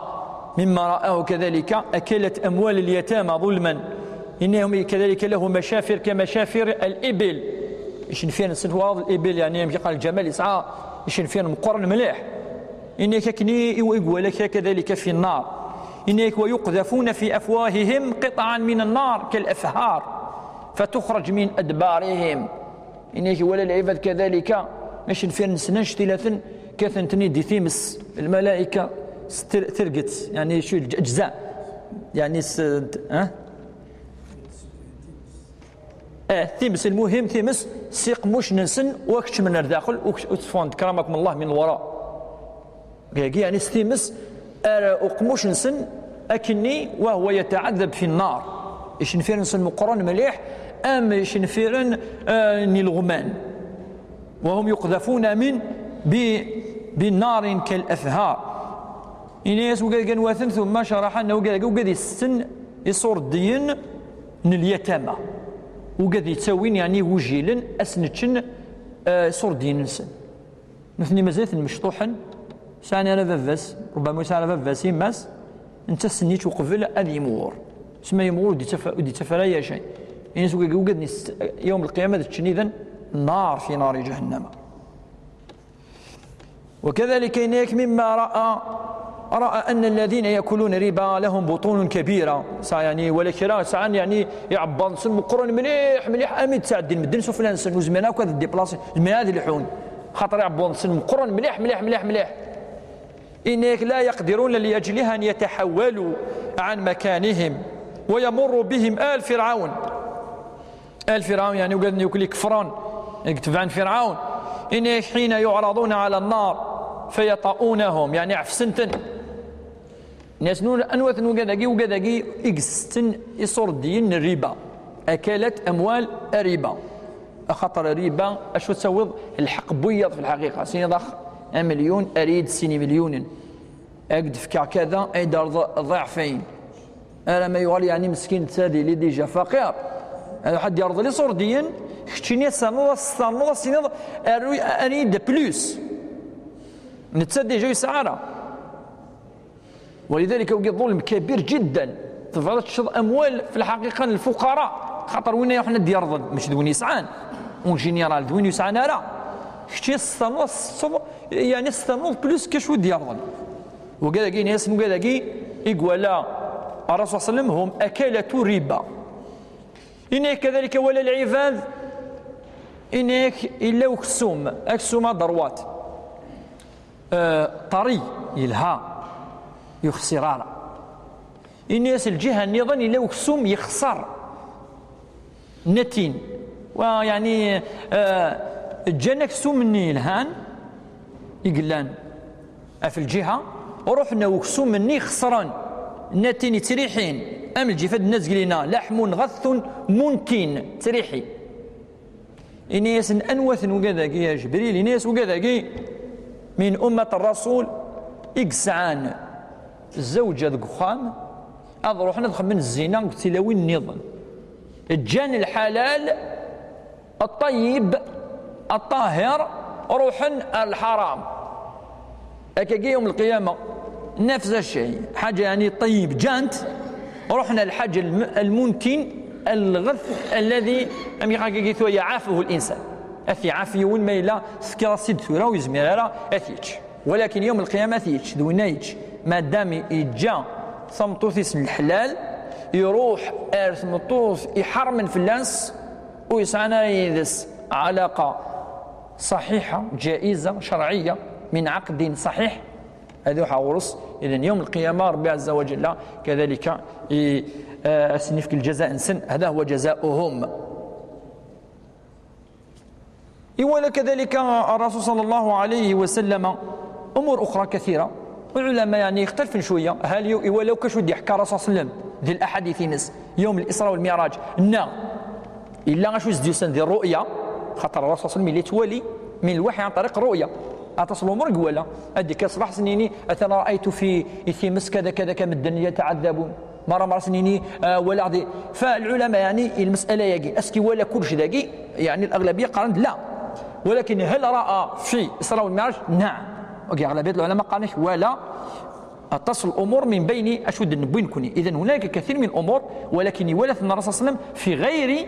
مما رآه كذلك أكلة أموال اليتامى ظلما. إنهم كذلك له مشافر كمشافر الإبل. يشنفين سنوار الإبل، يعني، يمشي قال الجمال يسعى، يشنفين مقرن مليح. إنك كني يقول لك كذلك في النار. إنك ويقذفون في أفواههم قطعا من النار كالأفهار فتخرج من أدبارهم. إنك ولا العباد كذلك، مش نفير نسنش ثلاثا كثن تني دي ثيمس الملائكة ستر-، ترقت، يعني شو الج-، أجزاء، يعني س-، ها؟ آه، ثيمس، المهم ثيمس سيق مش ننسن وكش من الداخل وكش-، وتفوند كرمكم الله من الوراء. يعني ستيمس أرى أقموش نسن أكني وهو يتعذب في النار. إشنفيرن سن مقرن مليح، أم إشنفيرن، آه، نلغمان. وهم يقذفون من ب-، بالنار كالأفهار. إنيس وقال قنواتن ثم شرح أنه قال وقال السن يصور الدين نليتامى. وقال يتسوين يعني وجيلن أسنتشن، آه، يصور الدين نسن. Nutni mazal-iten mecṭuḥen, sɛan ara baba-s, ربما yesɛa ara baba-s, yemma-s, netta ssnič uqbel ad yimɣur. Sma yimɣur ur d-yettaf-, ur d-yettaf ara yacan. Ini-as ugad-, ugad-nni s-, يوم القيامة ad ččen idan نار في نار جهنم. وكذلك إنك مما رأى، رأى أن الذين يأكلون الربا لهم بطون كبيرة. Sa-, يعني، ولا كرا سعان، يعني، يعبان سن مقرن مليح، مليح، أمي تساعد المدن سفلان سن وزمان أكو هذا الديبلاسي، زمان هذا اللحون. خاطر يعبان سن مقرن مليح، مليح، مليح، مليح. إنك لا يقدرون لأجلها أن يتحولوا عن مكانهم ويمر بهم آل فرعون. آل فرعون، يعني، وقال يوكل يكفرون، يتبعن فرعون. إنك حين يعرضون على النار فيطؤونهم، يعني، عفسنتن. ناس نور أنوث نوقداقي وقداقي إكستن إصور الدين الربا. أكلت أموال الربا. أخطر الربا، أشو تسوض الحق بيض في الحقيقة. سيني ضخ مليون أريد سيني مليون. أقد فكا كذا، أي دار ض-، ضعفين. أنا ما يغال يعني مسكين تسادي لي ديجا فقير. هذا حد يرضى لي صور دين، كتشيني سنة، سنة، سنة، أروي، أني دي بلوس. نتسادي جاي سعارة. ولذلك يوجد ظلم كبير جدا. تفضل تشرب أموال في الحقيقة للفقراء. خاطر وين يروح ند يرضى، مش دوين يسعان. اون جينيرال دوين يسعان أرى. كتشي سنة، يعني سنة بلوس كشو ديرضى. وقال لك ناس، وقال لك يقول لا، الرسول صلى الله عليه وسلم هم أكلة ربا. إنك كذلك ولا العباد، إنك إلا وكسوم، أكسوم ضروات. آه، طري، يلها، يخسر على. إني أسل الجهة النظام إلا وكسوم يخسر. نتين. ويعني، آه، جانك سوم النيل هان، يقلان. في الجهة، ورحنا وكسوم الني خسران. نتين تريحين. أم الجفة الناس قلنا، لحم غث منتين تريحي. Ini-asen: "Anwa-ten wigad-agi, ya Ǧebril?" Ini-as: "Wigad-agi min ummat Rasul i yesɛan zzawǧa deg uxxam, ad ruḥen ad xedmen zzina deg tilawin nniḍen. Ǧǧan lḥalal, ṭṭayyib, ṭṭahir, ruḥen ar lḥaram." Akkagi yawm lqiyama, nafs ccay, ḥaǧa yeɛni ṭayyib ǧǧan-tt, ruḥen ar lḥaǧa lm-, lmuntin, lɣeth, alladhi, amek akka tura, yaɛafuhu linsan. Ad t-iɛaf yiwen ma yella tefkiḍ-as-id tura ur yezmir ara ad t-yečč. Walakin yawm lqiyama ad t-yečč, d winna yečč. Madam yeǧǧa tameṭṭut-is n leḥlal, iruḥ ar tmeṭṭut iḥermen fell-as, ur yesɛan ara yid-s ɛalaqa ṣaḥiḥa, ǧaiza, cerɛiya, min ɛaqdin ṣaḥiḥ, ad iruḥ ɣur-s. Idan yawm lqiyama Rebbi ɛezza wa ǧalla kadalika i, eh, ad sen-ifk lǧaza-nsen, hada huwa ǧazauhum. Iwala kadalika Rasul sallallahu alayhi wa sallam umur uxra kathira. Ulama yeɛni ixtalfen cwiya, hal yu-, iwala akk acu d-iḥka Rasul sallam di laḥadit-ines yawm al-Isra wal Miɛraj, neɣ illa acu i s-d-yusan di rru'ya, xaṭer Rasul sallam yella yettwali min lwaḥi an tariq rru'ya. Aṭas n lumuṛ i iwala, ad d-ikker ṣṣbeḥ s-nini: "Atan ra'aytu fi times kada kada ka medden yata'adabun." Mara mara s-nini, ah, walaɣ di. Fa lɛulama, yeɛni, i lmasala-yagi, est-ce que iwala kullec dagi? Yeɛni, alaɣlabiya qqaren-d la. Walakin hal ra'a fi Isra wal Miɛraj? Naɛam. Ok, aɣlabiyat lɛulama qqaren-ak wala aṭas n lumuṛ min bayni acu d-newwi nekni. Idan, hunaka kathir min lumuṛ, walakin iwala-ten Rasul sallam fi ɣayri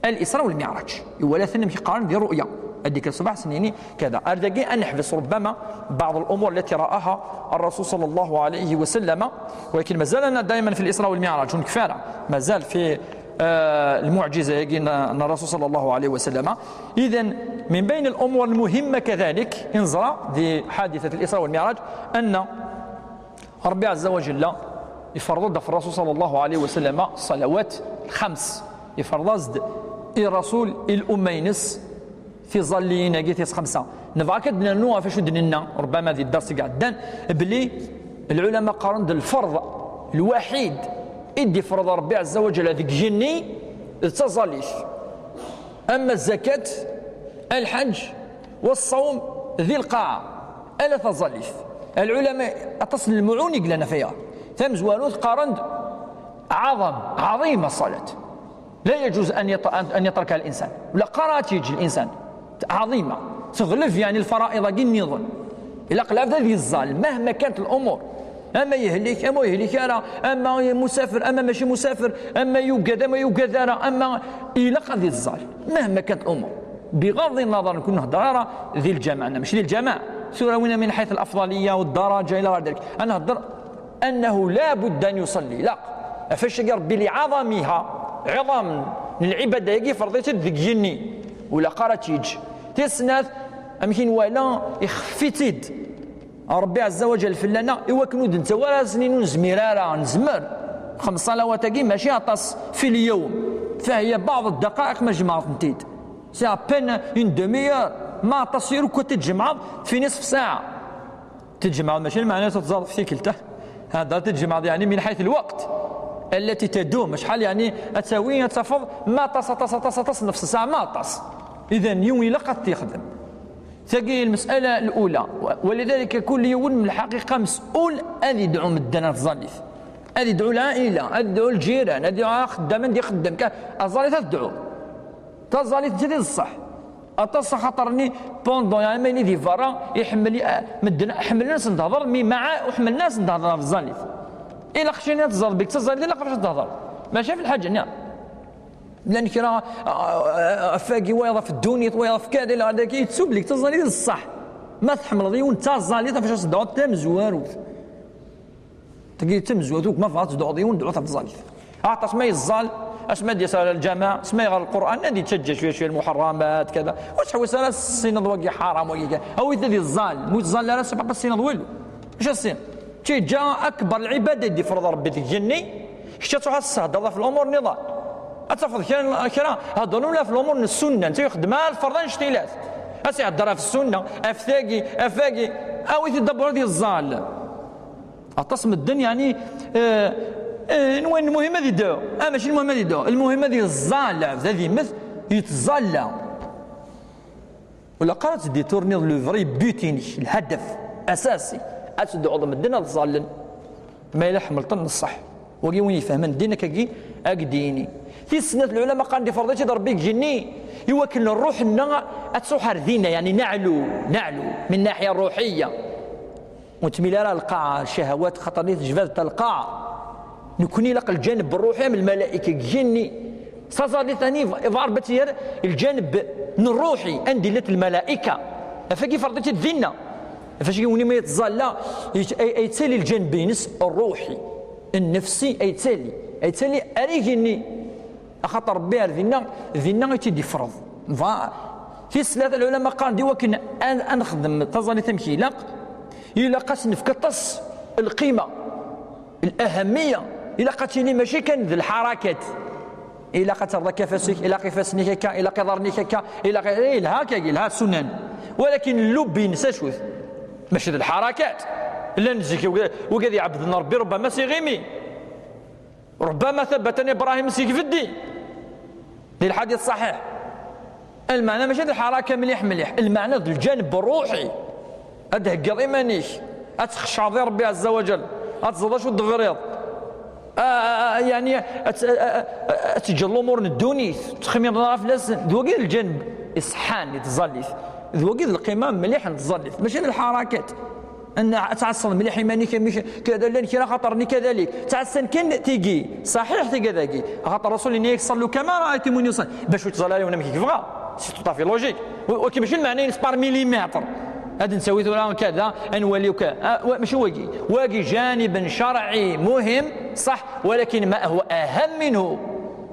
al-Isra wal Miɛraj. Iwala-ten amek qqaren di rru'ya. Ad d-ikker ṣṣbeḥ s-nini kada. Ar dagi ad neḥbes rubbama بعض الأمور التي رآها الرسول صلى الله عليه وسلم. Walakin mazal-aneɣ دائما في الإسراء والمعراج, ur nekfi ara. Mazal fi, eh, lmuɛǧiza-yagi n, n Rasul sallallahu alayhi wa sallam. Idan, من بين الأمور المهمة كذلك, i neẓra di ḥadithat al-Isra wal Miɛraj, anna Rebbi ɛezza wa ǧalla iferḍ-d ɣef Rasul sallallahu alayhi wa sallam ṣṣalawat lxams. Iferḍ-as-d i Rasul, i lumma-ines, tiẓalliyin-agi tis xemsa. Nebɣa kan ad d-nernu ɣef wacu d-nenna, rubbama di dars i iɛeddan, belli lɛulama qqaren-d lferḍ lwaḥid i d-ifreḍ Rebbi ɛezza wa ǧalla deg yigenni d taẓallit. Ama zzakat, alḥaǧ, waṣṣawm, di lqaɛa, ala taẓallit. Lɛulama, aṭas n lmuɛun i yellan ɣef waya. Tamezwarut, qqaren-d ɛaḍam, ɛaḍima ṣṣalat. لا يجوز أن يط-، أن، أن يتركها الإنسان. Ur ilaq ara ad tt-yeǧǧ linsan. Ɛaḍima. Teɣleb, yeɛni, lfara'iḍ-agi nniḍen. Ilaq lɛebd ad yeẓẓal, mahma kanat lumuṛ. Ama yehlik, ama ur yehlik ara, ama musafir, ama mačči musafir, ama yugad, ama yugad ara, ama ilaq ad yeẓẓal, mahma kanat lumuṛ. بغض النظر, nekk ur nhedder ara di lǧamaɛ, neɣ mačči di lǧamaɛ. Tura win min ḥayt al-afḍaliyya wa ddaraja ila ɣer dalik. Ad nhedder أنه لا بد أن يصلي. Ilaq. Ɣef wacu-agi? Rebbi, لعظمها, ɛiḍam n lɛibada-agi, ferḍ-itt-id deg yigenni. Ur ilaq ara ad tt-yeǧǧ. Tis snat, amek i nwala, ixef-itt-id Rebbi ɛezza wa ǧalla fell-aneɣ, i wakken ur d-nettawi ara ass-nni ur nezmir ara, nezmer. Xems ṣalawat-agi mačči aṭas في اليوم, فهي بعض الدقائق ma tjemɛeḍ-tent-id. C'est à peine une demi-heure, ma aṭas i rukkwa tejemɛeḍ في نصف ساعة. Tejemɛeḍ mačči lmeɛna ad teẓẓaḍ ɣef tikkelt, ah. Hada tejemɛeḍ, yeɛni, من حيث الوقت التي تدوم. Acḥal, yeɛni, ad tawi, ad tafeḍ, ma aṭas, aṭas, aṭas, aṭas, nefs ssaɛa, ma aṭas. Idan, yiwen ilaq ad t-yexdem. Tagi lmasala lula. ولذلك, kul yiwen, lḥaqiqa, mes'ul ad yedɛu medden ar tẓallit. Ad yedɛu lɛaila, ad yedɛu lǧiran, ad yedɛu axeddam, ad ixeddem kan, ar tẓallit ad tedɛu. Taẓallit mačči d ṣṣeḥ. Aṭas axaṭer-nni, pendant, yeɛni, ma yili di berra, iḥemmel, eh, medden ḥemmlen ad sen-tehder, mi maɛa ur ḥemmlen ara ad sen-tehder ɣef tẓallit. Ilaq cani ad teẓreḍ belli d taẓallit, ilaq ɣef ad tehder. Mačči ɣef lḥaǧa-nni. Llan kra, ah, ah, afagi, wayeḍ ɣef ddunit, wayeḍ ɣef kada, ila dagi yettu belli d taẓallit d ṣṣeḥ. Ma tḥemmleḍ yiwen d taẓallit, ɣef acu ad s-tedɛuḍ tamezwarut? Tagi d tamezwarut, ma tebɣiḍ ad tedɛuḍ yiwen, dɛu ɣef tẓallit. Aṭas ma yeẓẓal, asmi ad d-yas ɣer lǧameɛ, asmi yeɣra Lqur'an, ad yettaǧǧa cwiya cwiya lmuḥerramat, kada. Ur tettḥewwis ara ad tessineḍ wagi ḥaram, wagi kan. Awi-t ad yeẓẓal, ma ur yeẓẓal ara, sebɛa ad tessineḍ walu. Acu ad tessineḍ? Teǧǧa akbar lɛibada i d-ifreḍ Rebbi deg yigenni, kečč ad truḥ ad tessehdeḍ ɣef lumuṛ nniḍen. Ad tafeḍ kra, kra heddren ula ɣef lumuṛ n ssunna, netta ur ixeddem ara lferḍ annect-ilat. Ad s-ihedder ɣef ssunna, ɣef tagi, ɣef wagi, awi-t-id d abrid yeẓẓal. Aṭas medden, yeɛni, eh, eh, nwan lmuhim ad yedɛu. Ah, mačči lmuhim ad yedɛu. Lmuhim ad yeẓẓal, lɛebd ad yemmet, yettẓalla. Ur ilaq ara ad tdétourniḍ le vrai but-inek, lhadaf asasi, ad tedɛuḍ medden ad ẓallen. Ma yella ḥemmleḍ-ten, n ṣṣeḥ. Wagi win ifehmen ddin, akkagi ad k-d-yini. Tis snat, lɛulama qqaren-d ifreḍ-itt-id Rebbi deg igenni i wakken ṛṛuḥ-nneɣ ad truḥ ar dinna, yeɛni neɛlu, neɛlu min naḥya ṛṛuḥiyya. Ur tmil ara lqaɛa, ccahawat, xaṭer di tejbad ta lqaɛa. Nekkni ilaq lǧaneb ṛṛuḥi am lmalayka deg igenni. Taẓallit-nni iḍ-, iḍarb ad tt-yerr lǧaneb n ṛṛuḥi, anda illat lmalayka. Afagi ferḍ-itt-id dinna. Afagi win ma yettẓalla, yet-, ay, ay yettali lǧaneb-ines ṛṛuḥi, nnefsi, ay yettali, ay yettali ar igenni. Axaṭer Rebbi ar dinna, dinna i tt-id-ifreḍ. Ḍar. Tis tlata, lɛulama qqaren-d i wakken ad, ad nexdem taẓallit amek ilaq, ilaq ad s-nefk aṭas lqima, lahamiya. Ilaq ad tili mačči kan d lḥarakat. Ilaq ad terreḍ akka afas-ik, ilaq ifassen-ik akka, ilaq iḍarren-ik akka, ilaq, eh, ilaq akka, ilaq sunan. Walakin llubb-ines acu-t? Mačči d lḥarakat. Llan zik wigad, wigad iɛebbden Rebbi, rubbama s iɣimi. Rubbama tabatan Ibrahim s yegfeddi. Di lḥadit ṣaḥiḥ. Lmeɛna mačči d lḥaraka mliḥ mliḥ. Lmeɛna d lǧaneb ṛṛuḥi. Ad d-theggiḍ iman-ik. Ad txecɛeḍ i Rebbi ɛezza wa ǧal. Ad teẓreḍ acu d-tebriḍ. A, a, a, yeɛni, ad t-, a, a, a, ad teǧǧeḍ lumuṛ n ddunit. Ttxemmimeḍ ɣef lasen. D wagi d lǧaneb iṣeḥḥan i tẓallit. D wagi d lqima mliḥ n tẓallit. Mačči d lḥarakat. Ad tɛasseḍ mliḥ iman-ik, amek kada llan kra xaṭer-nni kadalik. Ttɛassan kan tigi, ṣaḥiḥ tigi dagi. Axaṭer Rasul yenna-yak, "Sallu kama ra'aytumuni usalli." Bac ur yettẓalla ara yiwen amek yebɣa. C'est tout à fait logique. Wa-, waki mačči lmeɛna-ines par millimètre. Ad ntawi tura kada, ad nwali uka. Ah, wa-, mačči wagi. Wagi جانب شرعي مهم، صح، ولكن ما هو أهم منه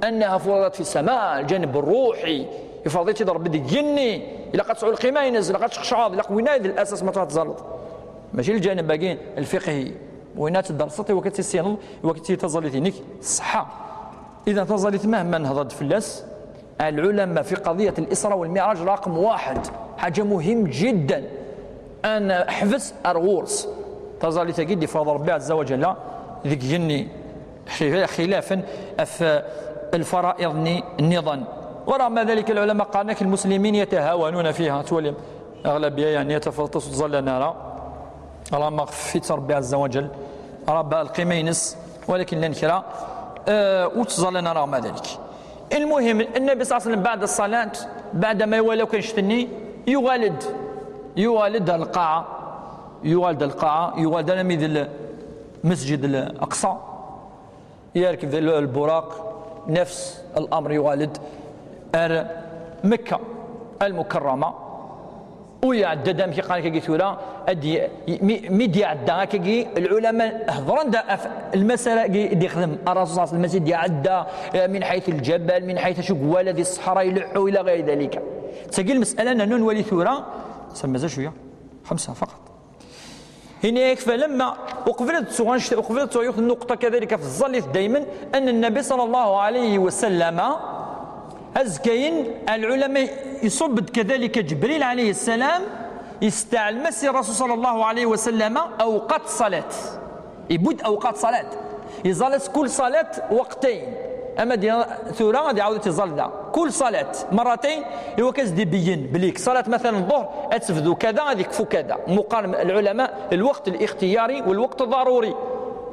أنها فرضت في السماء، الجانب الروحي. Ifreḍ-itt-id Rebbi deg igenni. Ilaq ad tesɛuḍ lqima-ines, ilaq ad txecɛeḍ, ilaq winna d lasas ma tṛuḥ tẓalleḍ. Mačči lǧaneb-agi lfiqhi. Winna ad tedderseḍ, i wakken ad tissineḍ, i wakken ad tili taẓallit-inek ṣṣeḥḥa. Idan taẓallit mahma nehḍer-d fell-as, العلماء في قضية الإسراء والمعراج رقم واحد. حاجة مهم جدا. Ad neḥbes ar ɣur-s. Taẓallit-agi d-ifreḍ Rebbi ɛezza wa ǧalla deg igenni. Xi-, xilafan ɣef lfara'iḍ-nni nniḍen. ورغم ذلك العلماء qqaren-ak المسلمين يتهاونون فيها. Twalim, aɣlabiya, yeɛni, ad tafeḍ aṭas ur ttẓallan ara. Ala ma ɣef-itt Rebbi ɛezza wa ǧal. Rebbi lqima-ines, walakin llan kra, eh, ur ttẓallan ara ɣer ذلك. المهم, Nnabi ṣalla Llahu ɛalayhi wa sallam, بعد الصلاة, بعد ma iwala akk annect-nni, yuɣal-d, yuɣal-d ar lqaɛa, yuɣal-d ar lqaɛa, yuɣal-d armi d lmasǧid al-Aqsa. Yerkeb lburaq, nefs al-amr, yuɣal-d ar Mekka al-Mukarrama. U iɛedda-d, amek i qqaren akkagi tura, ad y-, mi, mi d-iɛedda akkagi, lɛulama hedren-d ɣef lmasala-agi i d-ixdem Ṛṛasul ṣalla Llahu ɛalayhi wa sallam, i d-iɛedda, eh, min ḥayt lǧabal, min ḥayt acu i iwala di ṣṣeḥra, ileḥḥu, ila ɣayr dalika. Tagi lmasala nernu nwali tura, sa mazal cwiya, xemsa faqat. Yenna-yak, فلما, uqbel ad ttuɣ annect-, uqbel ad ttuɣ yiwet n nnuqṭa kadalika ɣef tẓallit daymen, أن النبي صلى الله عليه وسلم, azekka-yin, lɛulama iṣubb-d kadalika Ǧebril ɛalayhi ssalam, yesteɛlem-as i Ṛṛasul صلى الله عليه وسلم أوقات الصلاة. Yewwi-d أوقات الصلاة. Iẓẓal-as كل صلاة وقتين. Ama d tura ad iɛawed ad t-iẓẓal da. كل صلاة مرتين, i wakken ad s-d-ibeyyen belli ṣṣalat, matalan, ḍḍuhr, ad tebdu kada, ad yekfu kada. Meqqaren lɛulama, الوقت الاختياري والوقت الضروري.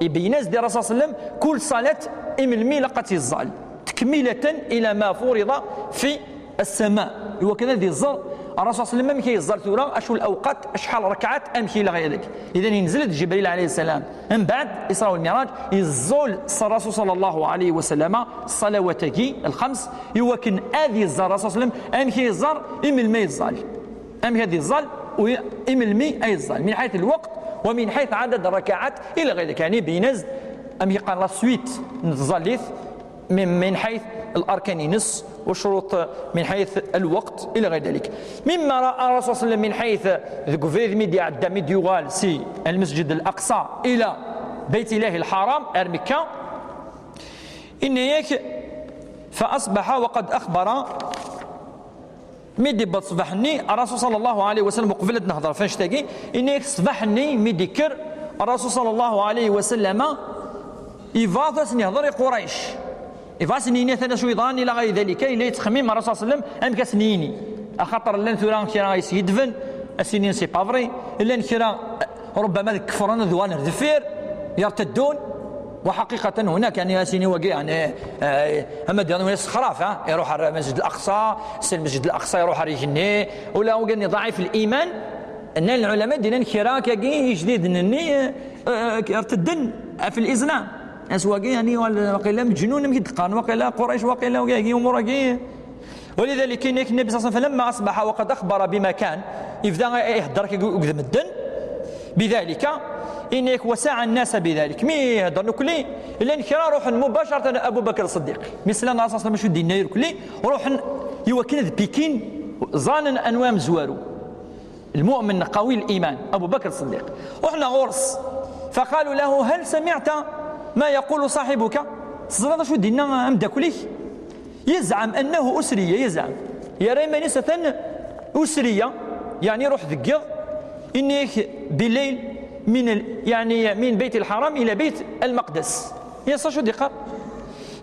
Ibeyyen-as-d i Ṛṛasul ṣalla Llahu ɛalayhi wa sallam كل صلاة i melmi ilaq ad tt-iẓẓal. تكملة إلى ما فرض في السماء. I wakken ad iẓer Ṛṛasul ṣalla Llahu ɛalayhi wa sallam amek i yeẓẓal tura, acu lawqat, acḥal ṛṛekɛat, amek ila ɣayr dalik. Idan, yenzel-d Ǧebril ɛalayhi ssalam. Mbeɛd, Isra wal Miɛraǧ, yeẓẓul s Ṛṛasul ṣalla Llahu ɛalayhi wa sallam ṣṣalawat-agi lxems, i wakken ad iẓer Ṛṛasul ṣalla Llahu ɛalayhi wa sallam amek i yeẓẓal, i melmi i yeẓẓal. Amek ad iẓẓal, u i melmi ay yeẓẓal. من حيث الوقت ومن حيث عدد الركعات ila ɣayr dalik. Yeɛni, ibeyyen-as-d amek i qqaren la suite n tẓallit, من، من حيث الأركان-ines, والشروط من حيث الوقت إلى غير ذلك. مما رأى الرسول صلى الله عليه وسلم من حيث, deg ubrid mi d-iɛedda, mi d-yuɣal si المسجد الأقصى إلى بيت الله الحرام, ar Mekka, yenna-yak, فأصبح وقد أخبر, mi d-iwweḍ ṣṣbeḥ-nni, Ṛṛasul ṣalla Llahu ɛalayhi wa sallam, uqbel ad nehder ɣef annect-agi, yenna-yak ṣṣbeḥ-nni mi d-ikker Ṛṛasul ṣalla Llahu ɛalayhi wa sallam, Yebɣa ad asen-yehḍer i Qurayc. Yebɣa ad asen-yini atan acu yeḍran ila ɣayr dalika, yella yettxemmim Ṛṛasul ṣalla Llahu ɛalayhi wa sallam amek ad asen-yini. Axaṭer llan tura kra yesgidben, a s-inin c'est pas vrai, llan kra, ربما ad kefren, ad uɣalen ar deffir, yerteddun. وحقيقة هناك, يعني, a s-inin wagi, يعني, eh, ama d-, yessexraf, ha, iruḥ ar Masjid Al-Aqsa, si Lmasjid Al-Aqsa iruḥ ar igenni, ula wagi-nni ضعيف الإيمان. Nnan lɛulama d-nnan kra kagi ijdiden-nni, eh, eh, yertedden ɣef l'islam. As wagi, yani, wal-, waqila meǧnun, amek i d-qqaren, waqila Qurayc, waqila wagi, umur-agi. ولذلك كاين النبي صلى الله عليه وسلم لما أصبح وقد أخبر بما كان, yebda ihedder akkagi akked medden, بذلك, yenna-yak وساع الناس بذلك. Mi ihedder nekkni, llan kra ruḥen مباشرة أبو بكر الصديق. Mi slan Rasul صلى الله عليه وسلم acu d-yenna irkelli, ruḥen iwakken ad pikin, ẓanen anwa amezwaru. المؤمن قوي الإيمان أبو بكر الصديق. رحنا غورس فقالوا له: هل سمعت ما يقول صاحبك؟ Teẓriḍ acu d-yenna ameddakel-ik? يزعم أنه أسري, يزعم, yerra iman-is atan أسري, يعني, ruḥ deg yiḍ, yenna-yak بالليل من ال-, يعني, من بيت الحرام إلى بيت المقدس. Yenna-yas acu d-yeqqar?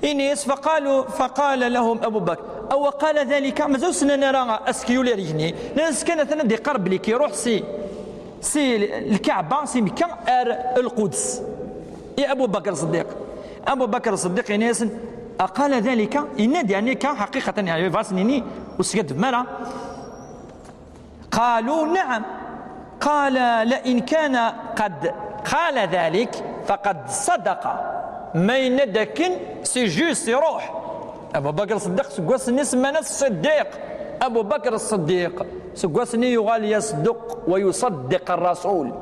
Yenna-yas, فقالوا, فقال لهم أبو بكر: أو قال ذلك؟ Mazal ur slan ara asekyul ar igenni. Nnan-as kan atan ad d-yeqqar belli iruḥ si, si Lkaɛba, si Mekka ar Lquds. I Abu Bakr Ṣeddiq. Abu Bakr Ṣeddiq yenna-yasen: أقال ذلك؟ Yenna-d, yani, akka, ḥaqiqatan, yani, bɣiɣ ad s-nini, ur skaddbem ara. قالوا: نعم. قال: لئن كان قد قال ذلك فقد صدق. Ma yenna-d akken, c'est juste, iruḥ. Abu Bakr Ṣeddiq, seg wass-nni semman-as Ṣeddiq. Abu Bakr Ṣeddiq, seg wass-nni yuɣal yasduq ويصدق الرسول.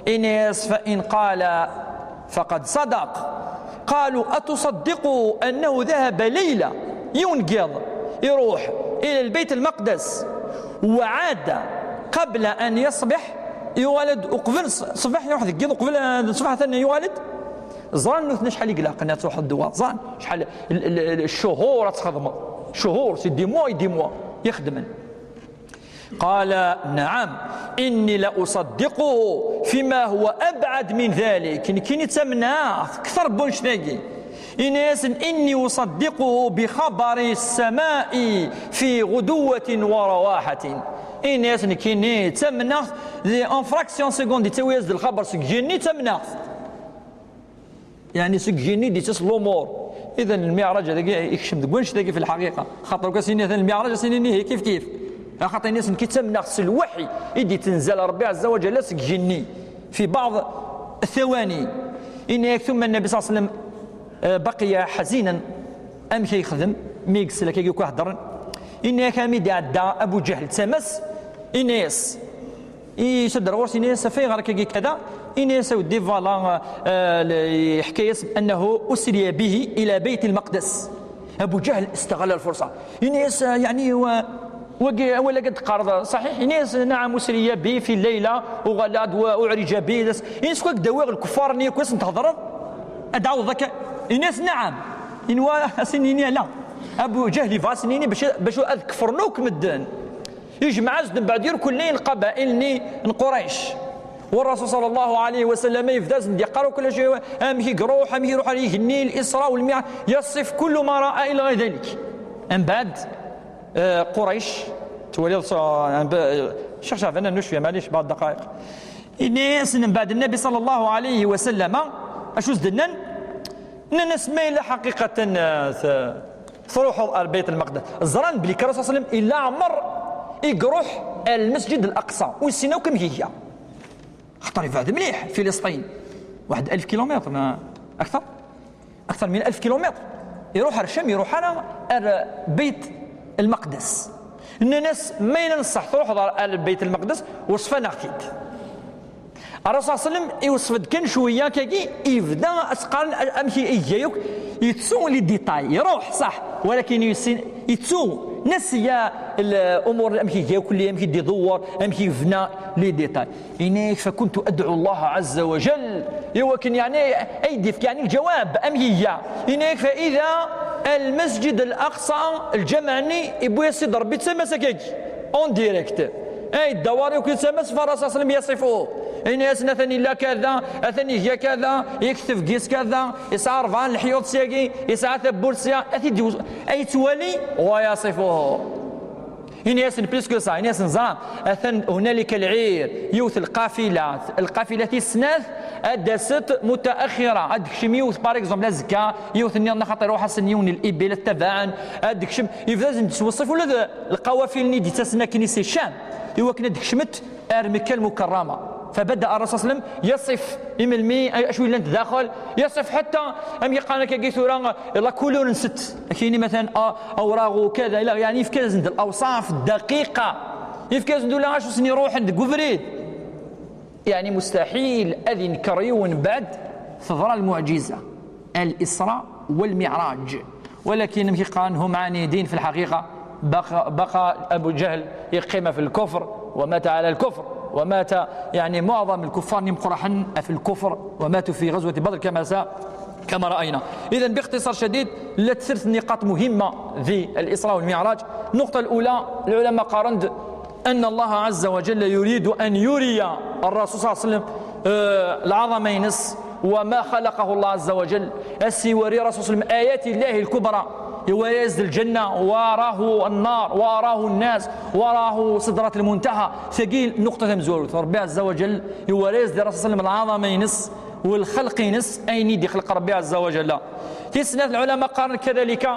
Yenna-yas: فإن قال فقد صدق. قالوا: أتصدق أنه ذهب ليلة, yiwen n yiḍ, iruḥ إلى البيت المقدس وعاد قبل أن يصبح, yuɣal-d uqbel ṣ-, ṣṣbeḥ, iruḥ deg yiḍ uqbel, eh, ṣṣbeḥ atan yuɣal-d. Ẓran nutni acḥal i ilaqen ad truḥeḍ d wa, ẓran acḥal l-, l-, l-, cchuhur ad txedmeḍ, cchuhur, c'est des mois et des mois i xedmen. قال: نعم، إني لأصدقه فيما هو أبعد من ذلك. Nekkini ttamneɣ-t kter n wannect-agi. Yenna-yasen: إني أصدقه بخبر السماء في غدوة ورواحة. Yenna-yasen: nekkini ttamneɣ-t, en fraction seconde, yettawi-yas-d lxaber seg igenni, ttamneɣ-t. Yeɛni seg igenni d-yettas lumur. Idan lmiɛraǧ adagi ikcem deg wannect-agi fi lḥaqiqa. Xaṭer ur as-ini atan lmiɛraǧ, as-ini ihi kif kif. Axaṭer ini-as nekk ttamneɣ s lwaḥi i d-yettenzal Rebbi ɛezza wa ǧalla seg igenni. Fi baɛḍ thawani. Yenna-yak tumma Nnabi ṣalla Llahu ɛalayhi wa sallam, eh, baqiya ḥazinan. Amek ay yexdem mi yesla akkagi akk heddren? Yenna-yak armi d-iɛedda Abu Ǧahl d tama-s, yenna-yas, Yessuder ɣur-s, yenna-yas: "Af ayɣer akkagi kada?" Yenna-yas: "A weddi, voilà, eh, le-, yeḥka-yas أنه أسري به إلى بيت المقدس." Abu Ǧahl استغل الفرصة. Yenna-yas: "Eh, yeɛni, wa-, wagi, awal-agi d-teqqareḍ ṣaḥiḥ?" Yenna-yas: "نعم، أسري به في ليلة، uɣaleɣ-d wa-, أعرج به." Yenna-yas: "Kwa k-d-awiɣ lkuffar-nni akk asen-thedreḍ? Ad d-ɛawdeḍ akka?" Yenna-yas: "نعم." Yenwa asen-yini ala. Abu Ǧahl yebɣa asen-yini bac, bac ad kefren akk medden. Yejmeɛ-as-d mbeɛd irkelli n lqabail-nni n Qurayc. Wa Rasul ṣalla Llahu ɛalayhi wa sallam yebda-asen-d yeqqar akk amek i iruḥ, amek i iruḥ ar igenni, Isra wal Miɛraǧ, يصف كل ما رأى إلى غير ذلك. Mbeɛd, eh, Qurayc, twaliḍ s-, eh, Ccix Ceɛban, rnu cwiya, maɛlic, بعض الدقائق. Ini-asen mbeɛd Nnabi ṣalla Llahu ɛalayhi wa sallam, acu s-d-nnan? Nnan-as ma yella ḥaqiqatan, eh, t-, Truḥeḍ ar Bayt Lmeqdes. Ẓran belli kan Rasul ṣalla Llahu ɛalayhi wa sallam ila ɛmer i iruḥ ar Lmesǧid Laqṣa, ur yessin akk amek iga. Xaṭer yebɛed mliḥ, Filisṭin. Waḥed alef kilumitr, neɣ akter? Akter min alef kilumitr. Iruḥ ar Ccam, iruḥ ara ar Bayt Lmeqdes. Nnan-as, ma yella n ṣṣeḥ truḥeḍ ar, ar Bayt Lmeqdes, weṣṣef-aneɣ-t-id. Rasul ṣalla Llahu ɛalayhi wa sallam iwṣef-d kan cwiya akkagi, yebda as-qqaren amek i iga yakk, yettu les détails, iruḥ, ṣaḥ, walakin yessin, yettu, nasiya l'umur, amek iga yakk, amek i d-idewwer, amek i yebna, les détails. Yenna-yak, فكنت أدعو الله عز وجل, i wakken, yeɛni, ay d-yefk, yeɛni, lǧawab, amek iga. Yenna-yak, فإذا المسجد الأقصى, lǧameɛ-nni, yewwi-yas-id Rebbi d tama-s akkagi, en direct. Ay, ddawar yakk d tama-s, فالرسول صلى الله عليه وسلم يصفه. Yenna-yasen atan illa kada, atan iga kada, yekteb deg-s kada, yesɛa rebɛa n leḥyuḍ syagi, yesɛa tawwurt sya, ad t-id-, ay yettwali, ويصفه. Ini-asen plus que ça, ini-asen ẓra, atan hunalika lɛir, yiwet lqafila, lqafila tis snat, ad d-aset mutaaxira, ad d-tekcem yiwet, par exemple, azekka, yiwet nniḍen, axaṭer iruḥ-asen yiwen n libil ad tabaɛen, ad d-tekcem, yebda-asen-d s weṣṣif ula d lqawafil-nni d-ittasen akken si Ccam, i wakken ad d-kecmet ar Mekka Lmukarrama. فبدأ الرسول صلى الله عليه وسلم يصف imelmi acu yellan daxel, يصف حتى amek i qqaren akka tura la couleur-nsent, akini matan awraɣ u kada ila, يعني يفكازن الأوصاف الدقيقة, يفكازن ula acu sen-iruḥen deg ubrid. يعني مستحيل ad inker yiwen بعد تظهر المعجزة الإسراء والمعراج. ولكن amek i qqaren هم عنيدين في الحقيقة. بقى, بقى أبو جهل يقيم في الكفر ومات على الكفر ومات, يعني معظم الكفار يمقرحن في الكفر وماتوا في غزوة بدر كما س كما رأينا. إذن باختصار شديد, llant ثلاث نقاط مهمة في الإسراء والمعراج. النقطة الأولى, العلماء qqaren-d أن الله عز وجل يريد أن يري الرسول صلى الله عليه وسلم العظمة-ines وما خلقه الله عز وجل. As-iwari الرسول صلى الله عليه وسلم آيات الله الكبرى, iwara-as-d lǧenna, wa arahu nnar, wa arahu nnas, wa arahu سدرة المنتهى. Tagi نقطة tamezwarut, Ṛebbi عز وجل iwara-as-d الرسول صلى الله عليه وسلم العظمة-ines, والخلق-ines, ayen i d-ixleq Ṛebbi عز وجل. Tis snat, العلماء qqaren كذلك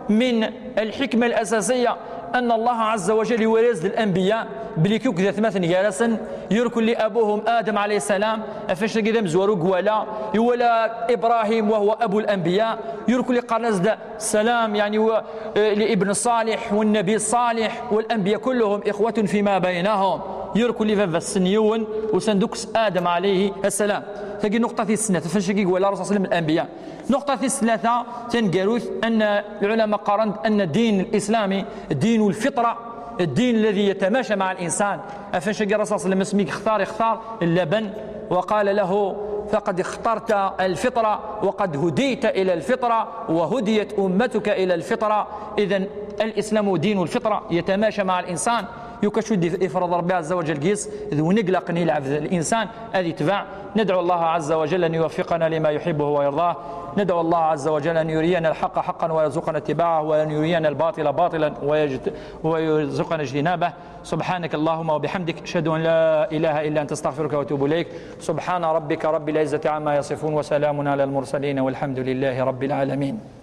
من الحكمة الأساسية أن الله عز وجل يورث الأنبياء, belli akk d atmaten gar-asen, يركن لأبوهم آدم عليه السلام, ɣef wannect-agi d amezwaru i iwala, iwala إبراهيم وهو أبو الأنبياء, يركن لقرن السلام, يعني, لابن صالح والنبي الصالح والأنبياء كلهم إخوة فيما بينهم, يركن لبابا-sen yiwen, usan-d akk s آدم عليه السلام. Tagi نقطة tis snat, ɣef wannect-agi i iwala الرسول صلى الله عليه وسلم الأنبياء. نقطة tis tlata, taneggarut, أن العلماء qqaren أن الدين الإسلامي دين الفطرة, الدين الذي يتماشى مع الإنسان. Ɣef wannect-agi الرسول صلى الله عليه وسلم asmi yextar, yextar اللبن, وقال له: فقد اخترت الفطرة وقد هديت إلى الفطرة وهديت أمتك إلى الفطرة. إذن الإسلام دين الفطرة, يتماشى مع الإنسان. Yukka acu i d-ifreḍ Ṛebbi عز وجل deg-s, d win i ilaqen i lɛebd, الإنسان, ad itbeɛ. ندعو الله عز وجل أن يوفقنا لما يحبه ويرضاه. ندعو الله عز وجل أن يرينا الحق حقا ويرزقنا اتباعه، وأن يرينا الباطل باطلا ويجت-، ويرزقنا اجتنابه. سبحانك اللهم وبحمدك، أشهد أن لا إله إلا أنت، أستغفرك وأتوب إليك. سبحان ربك رب العزة عما يصفون، وسلام على المرسلين، والحمد لله رب العالمين.